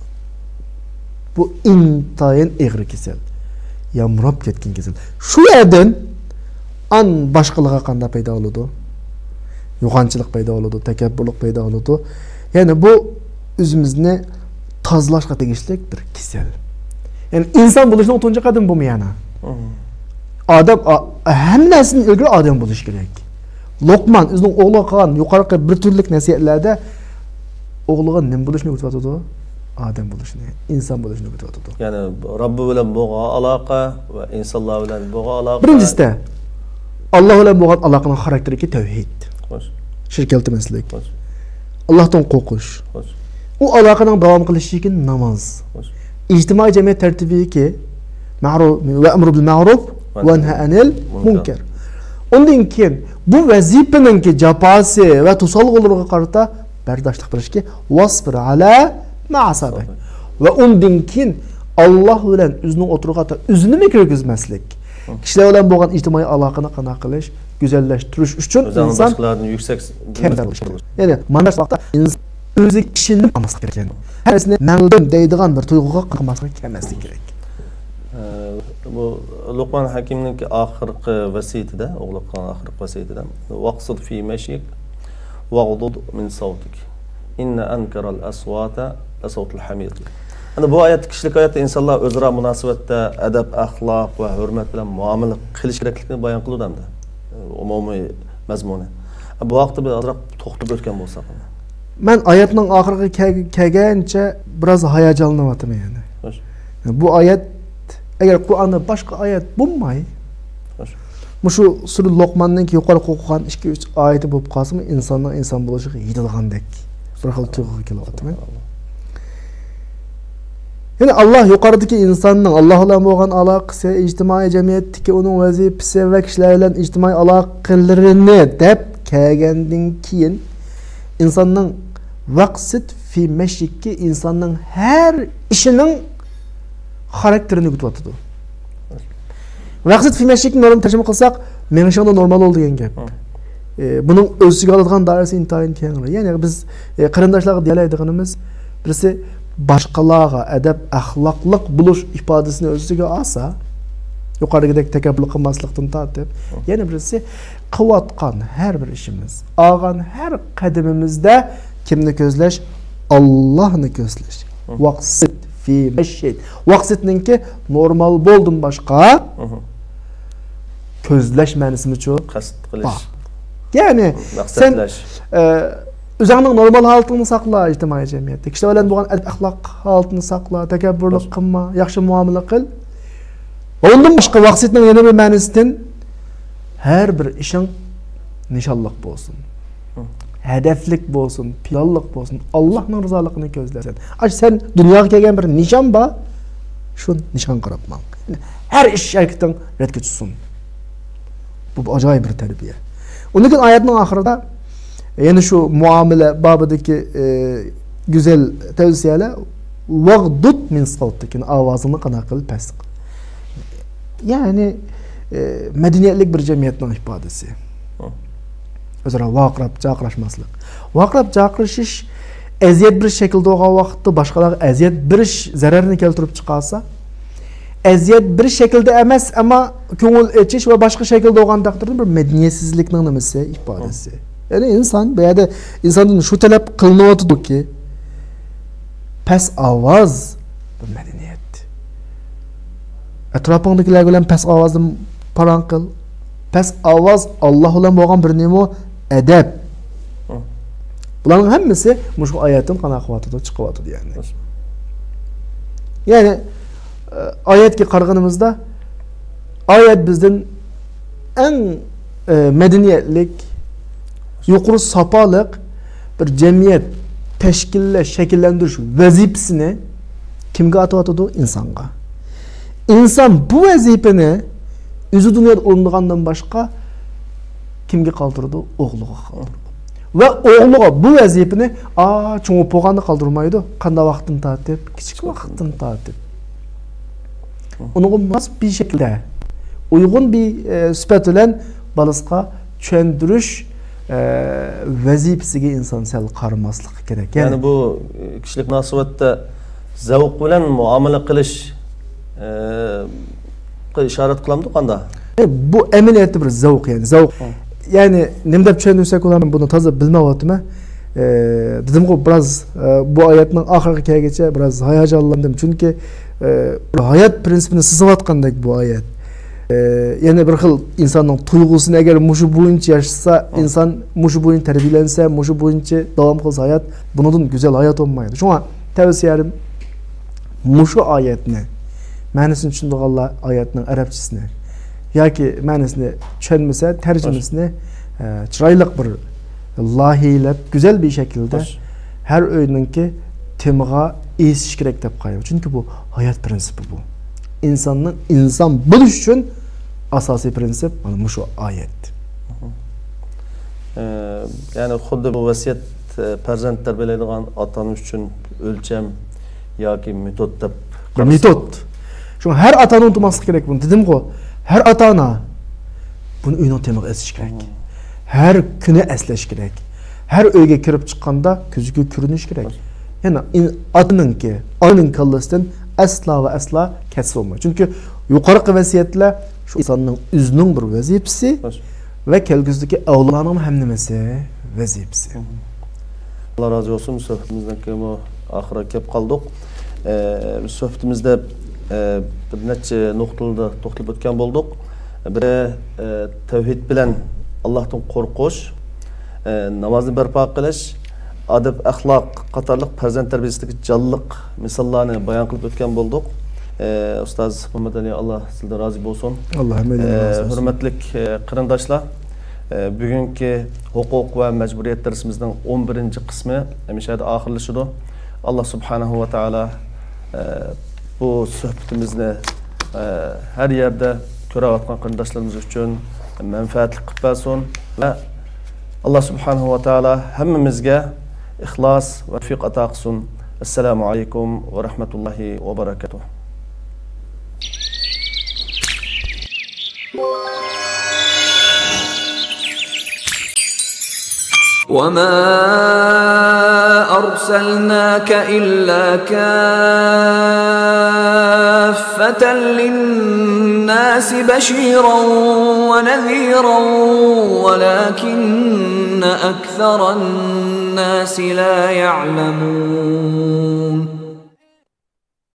بۇ ئىنتايىن ئېغىر كېسەل. يامراپ كەتكەن كېسەل. شۇ يەردىن ئان باشقىلىققا قانداق پەيدا بولىدۇ؟ يوغانچىلىق پەيدا بولىدۇ، تەكەببۇرلۇق پەيدا بولىدۇ. يەنى بۇ ئۆزىمىزنى تازىلاشقا تېگىشلىك بىر كېسەل. يەنى ئىنسان بولۇشنىڭ تۇنجى قەدىمى بۇمۇ يەنە. ئادەم، ئا-، ھەممە نەرسىدىن ئىلگىرى ئادەم بولۇش كېرەك. لوقمان ئۆزىنىڭ ئوغلىغا قىلغان يۇقىرىقى بىر تۈرلۈك نەسىھەتلەردە ئوغلىغا نېمە بولۇشنى ئۆگىتىۋاتىدۇ؟ ئادەم بولۇشنى، ئىنسان بولۇشنى ئۆگىتىۋاتىدۇ. يەنى رەببى بىلەن بولغان ئالاقە ۋە ئىنسانلار بىلەن بولغان ئالاقە. بىرىنچىسىدە، ئاللا بىلەن بولغان ئالاقىنىڭ خاراكتېرىدىكى تەۋھىد. خوش. شىرك كەلتۈرمەسلىك. خوش. ئاللاھتىن قورقۇش. خوش. ئۇ ئالاقىنىڭ داۋام قىلىشى ئۈچۈن ناماز. خوش. ئىجتىمائىي جەمئىيەت تەرتىپىدىكى مەرۇ-، ۋە ئەمرۇ بىل مەرۇف ۋە نەھى ئەنىل مۇنكەر. ئۇندىن كېيىن بۇ ۋەزىپىنىڭكى جاپاسى ۋە توسالغۇلىرىغا قارىتا بەرداشلىق بېرىشكە ۋەسبىر ئەلا ما ئەسابەك. ۋە ئۇندىن كېيىن ئاللا بىلەن ئۆزىنىڭ ئوتتۇرىغا ئۆزىنىمۇ كىرگۈزمەسلىك. كىشىلەر بىلەن بولغان ئىجتىمائىي ئالاقىنى قانداق قىلىش، گۈزەللەشتۈرۈش ئۈچۈن ئىنسان باشقىلاردىن يۈكسەك كەمتەر بولۇش كېرەك. يەنى مانا شۇ ۋاقىتتا ئىنسان ئۆزىگە ئىشىنىپ قالماسلىق كېرەك. ھەممىسىنى مەن قىلدىم دەيدىغان بىر تۇيغۇغا قالماسلىق كەلمەسلىك كېرەك. بۇ لوقمان ھەكىمنىڭكى ئاخىرقى ۋەسىيىتىدە، ئوغلىغا قىلغان ئاخىرقى ۋەسىيىتىدە، «ۋاقسىد فى مەشيىك ۋەغدۇد مىن سەۋتىك، ئىننە ئەنكەرەل ئەسۋاتە لەسەۋتۇل ھەمىر» دېگەن. ئەنە بۇ ئايەتتە كىشىلىك ھاياتتا ئىنسانلار ئۆزئارا مۇناسىۋەتتە ئەدەپ، ئەخلاق ۋە ھۆرمەت بىلەن مۇئامىلە قىلىش كېرەكلىكىنى بايان قىلىدۇ ئەمدى. ئومۇمىي مەزمۇنى. بۇ ھەقتە بىر ئازراق توختىلىپ ئۆتكەن بولساق. مەن ئايەتنىڭ ئاخىرىغا كەل-، كەلگەنچە بىراز ھاياجانلىنىۋاتىمەن يەنە. خوش. بۇ ئايەت، ئەگەر قۇرئاندا باشقا ئايەت بولماي، خوش، مۇشۇ سۈرە لوقماننىڭكى يۇقىرىقى ئوقۇغان ئىككى، ئۈچ ئايىتى بولۇپ قالسىمۇ، ئىنساننىڭ ئىنسان بولۇشىغا يېتىدىغاندەك بىر خىل تۇيغۇغا كېلىۋاتىمەن. يەنى ئاللاھ يۇقىرىدىكى ئىنساننىڭ ئاللاھ بىلەن بولغان ئالاقىسى، ئىجتىمائىي جەمئىيەتتىكى ئۇنىڭ ۋەزىپىسى ۋە كىشىلەر بىلەن ئىجتىمائىي ئالاقىلىرىنى دەپ كەلگەندىن كېيىن، ئىنساننىڭ ۋەقسىد فى مەشيىككى، ئىنساننىڭ ھەر ئىشىنىڭ خاراكتېرىنى ئۆگىتىۋاتىدۇ. ۋەقسىد فى مەشيىكنى نورمال تەرجىمە قىلساق، مېڭىشىڭدا نورمال بول دېگەن گەپ. ھە. ئى، بۇنىڭ ئۆز ئىچىگە ئالىدىغان دائىرىسى ئىنتايىن كەڭرى. يەنى بىز، ئى، قېرىنداشلارغا دېيەلەيدىغىنىمىز، بىرسى باشقىلارغا ئەدەپ، ئەخلاقلىق بولۇش ئىپادىسىنى ئۆز ئىچىگە ئالسا، يۇقىرىدىكىدەك تەكەببۇرلۇق قىلماسلىقتىن تارتىپ، ھە، يەنە بىرسى قىلىۋاتقان ھەر بىر ئىشىمىز، ئالغان ھەر قەدىمىمىزدە كىمنى كۆزلەش؟ ئاللاھنى كۆزلەش. ھە. ۋاقسىد فى مەشيىك. ۋاقسىدنىڭكى نورمال بولدىن باشقا، ھە، كۆزلەش مەنىسىمۇچۇ؟ قەست قىلىش. بار. يەنى مەقسەتلەش. سەن، ئە، ئۆزۈڭنىڭ نورمال ھالىتىڭنى ساقلا، ئىجتىمائىي جەمئىيەتتە كىشىلەر بىلەن بولغان ئەدەپ-ئەخلاق ھالىتىنى ساقلا، تەكەببۇرلۇق قىلما، ياخشى مۇئامىلە قىل. ئۇندىن باشقا ۋاقسىتنىڭ يەنە بىر مەنىسىدىن، ھەر بىر ئىشىڭ نىشانلىق بولسۇن. ھە. ھەدەپلىك بولسۇن، پىلانلىق بولسۇن، ئاللاھنىڭ رىزالىقىنى كۆزلەسەن. ئاشۇ سەن دۇنياغا كەلگەن بىر نىشان بار، شۇ نىشانغا قاراپ ماڭ. ھەر ئىش ھەرىكىتىڭ رەتكە چۈشسۇن. بۇ، بۇ ئاجايىپ بىر تەربىيە. ئۇندىن كېيىن ئايەتنىڭ ئاخىرىدا يەنە شۇ مۇئامىلە بابىدىكى، ئى، گۈزەل تەۋسىيەلەر، «ۋەغدۇد مىن سەۋتىك»، ئاۋازىڭنى قانداق قىل پەس قىل. يەنى، ئى، مەدەنىيەتلىك بىر جەمئىيەتنىڭ ئىپادىسى. ھە. ئۆزئارا ۋارقىراپ جارقىراشماسلىق. ۋارقىراپ جارقىرىشىش ئەزىيەت بېرىش شەكلىدە بولغان ۋاقىتتا باشقىلارغا ئەزىيەت بېرىش زەرەرنى كەلتۈرۈپ چىقارسا، ئەزىيەت بېرىش شەكلىدە ئەمەس، ئەمما كۆڭۈل ئېچىش ۋە باشقا شەكىلدە بولغان تەقدىردە بىر مەدەنىيەتسىزلىكنىڭ نېمىسى، ئىپادىسى. يەنى ئىنسان بۇ يەردە ئىنساندىن شۇ تەلەپ قىلىنىۋاتىدۇكى، پەس ئاۋاز بۇ مەدەنىيەت. ئەتراپىڭدىكىلەر بىلەن پەس ئاۋازدا پاراڭ قىل. پەس ئاۋاز ئاللاھ بىلەن بولغان بىر نېمە؟ ئەدەپ. ھە. بۇلارنىڭ ھەممىسى مۇشۇ ئايەتتىن قانداق قىلىۋاتىدۇ، چىقىۋاتىدۇ يەنى. يەنى، ئە، ئايەتكە قارىغىنىمىزدا، ئايەت بىزدىن ئەڭ، ئە، مەدەنىيەتلىك، يۇقىرى ساپالىق بىر جەمئىيەت تەشكىللەش، شەكىللەندۈرۈش ۋەزىپىسىنى كىمگە ئاتىۋاتىدۇ؟ ئىنسانغا. ئىنسان بۇ ۋەزىپىنى ئۆزى دۇنيادا ئورۇندىغاندىن باشقا كىمگە قالدۇرىدۇ؟ ئوغلىغا قالدۇرىدۇ. ۋە ئوغلىغا بۇ ۋەزىپىنى، ئا، چوڭ بولغاندا قالدۇرمايدۇ. قانداق ۋاقىتتىن تارتىپ؟ كىچىك ۋاقىتتىن تارتىپ. ئۇنىڭغا ماس بىر شەكىلدە، ئۇيغۇن بىر، ئە، سۈپەت بىلەن بالىسىغا چۈشەندۈرۈش، ئە، ۋەزىپىسىگە ئىنسان سەل قارىماسلىقى كېرەك. يەنى يەنى بۇ، ئە، كىشىلىك مۇناسىۋەتتە زەۋق بىلەن مۇئامىلە قىلىش، ئە، قا-، ئىشارەت قىلامدۇ قاندا؟ ئە، بۇ ئەمەلىيەتتە بىر زەۋق، يەنى زەۋق. ھە. يەنى نېمە دەپ چۈشەندۈرسەك بولار، مەن بۇنى تازا بىلمەيۋاتىمەن. ئە، دېدىمغۇ، بىراز، ئە، بۇ ئايەتنىڭ ئاخىرىغا كەلگىچە بىراز ھاياجانلاندىم. چۈنكى، ئە، بىر ھايات پىرىنسىپىنى سىزىۋاتقاندەك بۇ ئايەت. ئە، يەنى بىر خىل ئىنساننىڭ تۇيغۇسىنى ئەگەر مۇشۇ بويىچە ياشىسا، ھە، ئىنسان مۇشۇ بويىچە تەربىيەلەنسە، مۇشۇ بويىچە داۋام قىلسا ھايات، بۇنىڭدىن گۈزەل ھايات بولمايدۇ. شۇڭا تەۋسىيەم، مۇشۇ ئايەتنى، مەنىسىنى چۈشىنىدىغانلار ئايەتنىڭ ئەرەبچىسىنى ياكى مەنىسىنى چۈشەنمىسە، تەرجىمىسىنى، ئە، چىرايلىق بىر لايىھەلەپ، گۈزەل بىر شەكىلدە خوش. ھەر ئۆينىڭكى تېمىغا ئېسىش كېرەك دەپ قارايمەن. چۈنكى بۇ ھايات پىرىنسىپى بۇ. ئىنساننىڭ ئىنسان بولۇش ئۈچۈن ئاساسىي پىرىنسىپ مانا مۇشۇ ئايەت. ئە، يەنى خۇددى بۇ ۋەسىيەت، ئە، پەرزەنت تەربىيەلەيدىغان ئاتا-ئانا ئۈچۈن ئۆلچەم ياكى مېتود دەپ بىر قارىسا. مېتود. شۇڭا ھەر ئاتا-ئانا ئۇنتۇماسلىق كېرەك بۇنى. دېدىمغۇ، ھەر ئاتا-ئانا بۇنى ئۆينىڭ تېمىغا ئېسىش كېرەك. ھەر كۈنى ئەسلەش كېرەك. ھەر ئۆيگە كىرىپ چىققاندا كۆزىگە كۆرۈنۈش كېرەك. يەنى ئاتىنىڭكى، ئانىنىڭ كاللىسىدىن ئەسلا ۋە ئەسلا كەتسە بولمايدۇ. چۈنكى يۇقىرىقى ۋەسىيەتلەر شۇ ئىنساننىڭ ئۆزىنىڭ بىر ۋەزىپىسى ۋە كەلگۈسىدىكى ئەۋلادلارنىڭ ھەم نېمىسى، ۋەزىپىسى. ئاللا رازى بولسۇن، سۆھبىتىمىزنىڭكى ئاخىرىغا كېلىپ قالدۇق. ئە، بىز سۆھبىتىمىزدە، ئە، بىر نەچچە نۇقتىلاردا توختىلىپ ئۆتكەن بولدۇق. بىرى، ئە، تەۋھىد بىلەن ئاللاھتىن قورقۇش، ئە، نامازنى بەرپا قىلىش، ئادەپ-ئەخلاق قاتارلىق پەرزەنت تەربىيەسىدىكى جانلىق مىساللارنى بايان قىلىپ ئۆتكەن بولدۇق. ئە، ئۇستاز مۇھەممەد ئەلى، ئاللا سىزدىن رازى بولسۇن. ئاللا ھەممەيلەندىن ئە، رازى بولسۇن. ھۆرمەتلىك، ئە، قېرىنداشلار، ئە، بۈگۈنكى ھوقۇق ۋە مەجبۇرىيەت دەرسىمىزنىڭ ئون بىرىنچى قىسمى مۇشۇ يەردە ئاخىرلىشىدۇ. ئاللا سۇبھانەھۇ ۋە تائالا، ئە، بۇ سۆھبىتىمىزنى، ئە، ھەر يەردە كۆرۈۋاتقان قېرىنداشلىرىمىز ئۈچۈن مەنپەئەتلىك قىلىپ بەرسۇن ۋە ئاللا سۇبھانەھۇ ۋە تائالا ھەممىمىزگە ئىخلاس ۋە تەۋپىق ئاتا قىلسۇن. ئەسسالامۇ ئەلەيكۇم ۋە رەھمەتۇللاھى ۋە بەرەكاتۇھ. وما أرسلناك إلا كافة للناس بشيرا ونذيرا ولكن أكثر الناس لا يعلمون.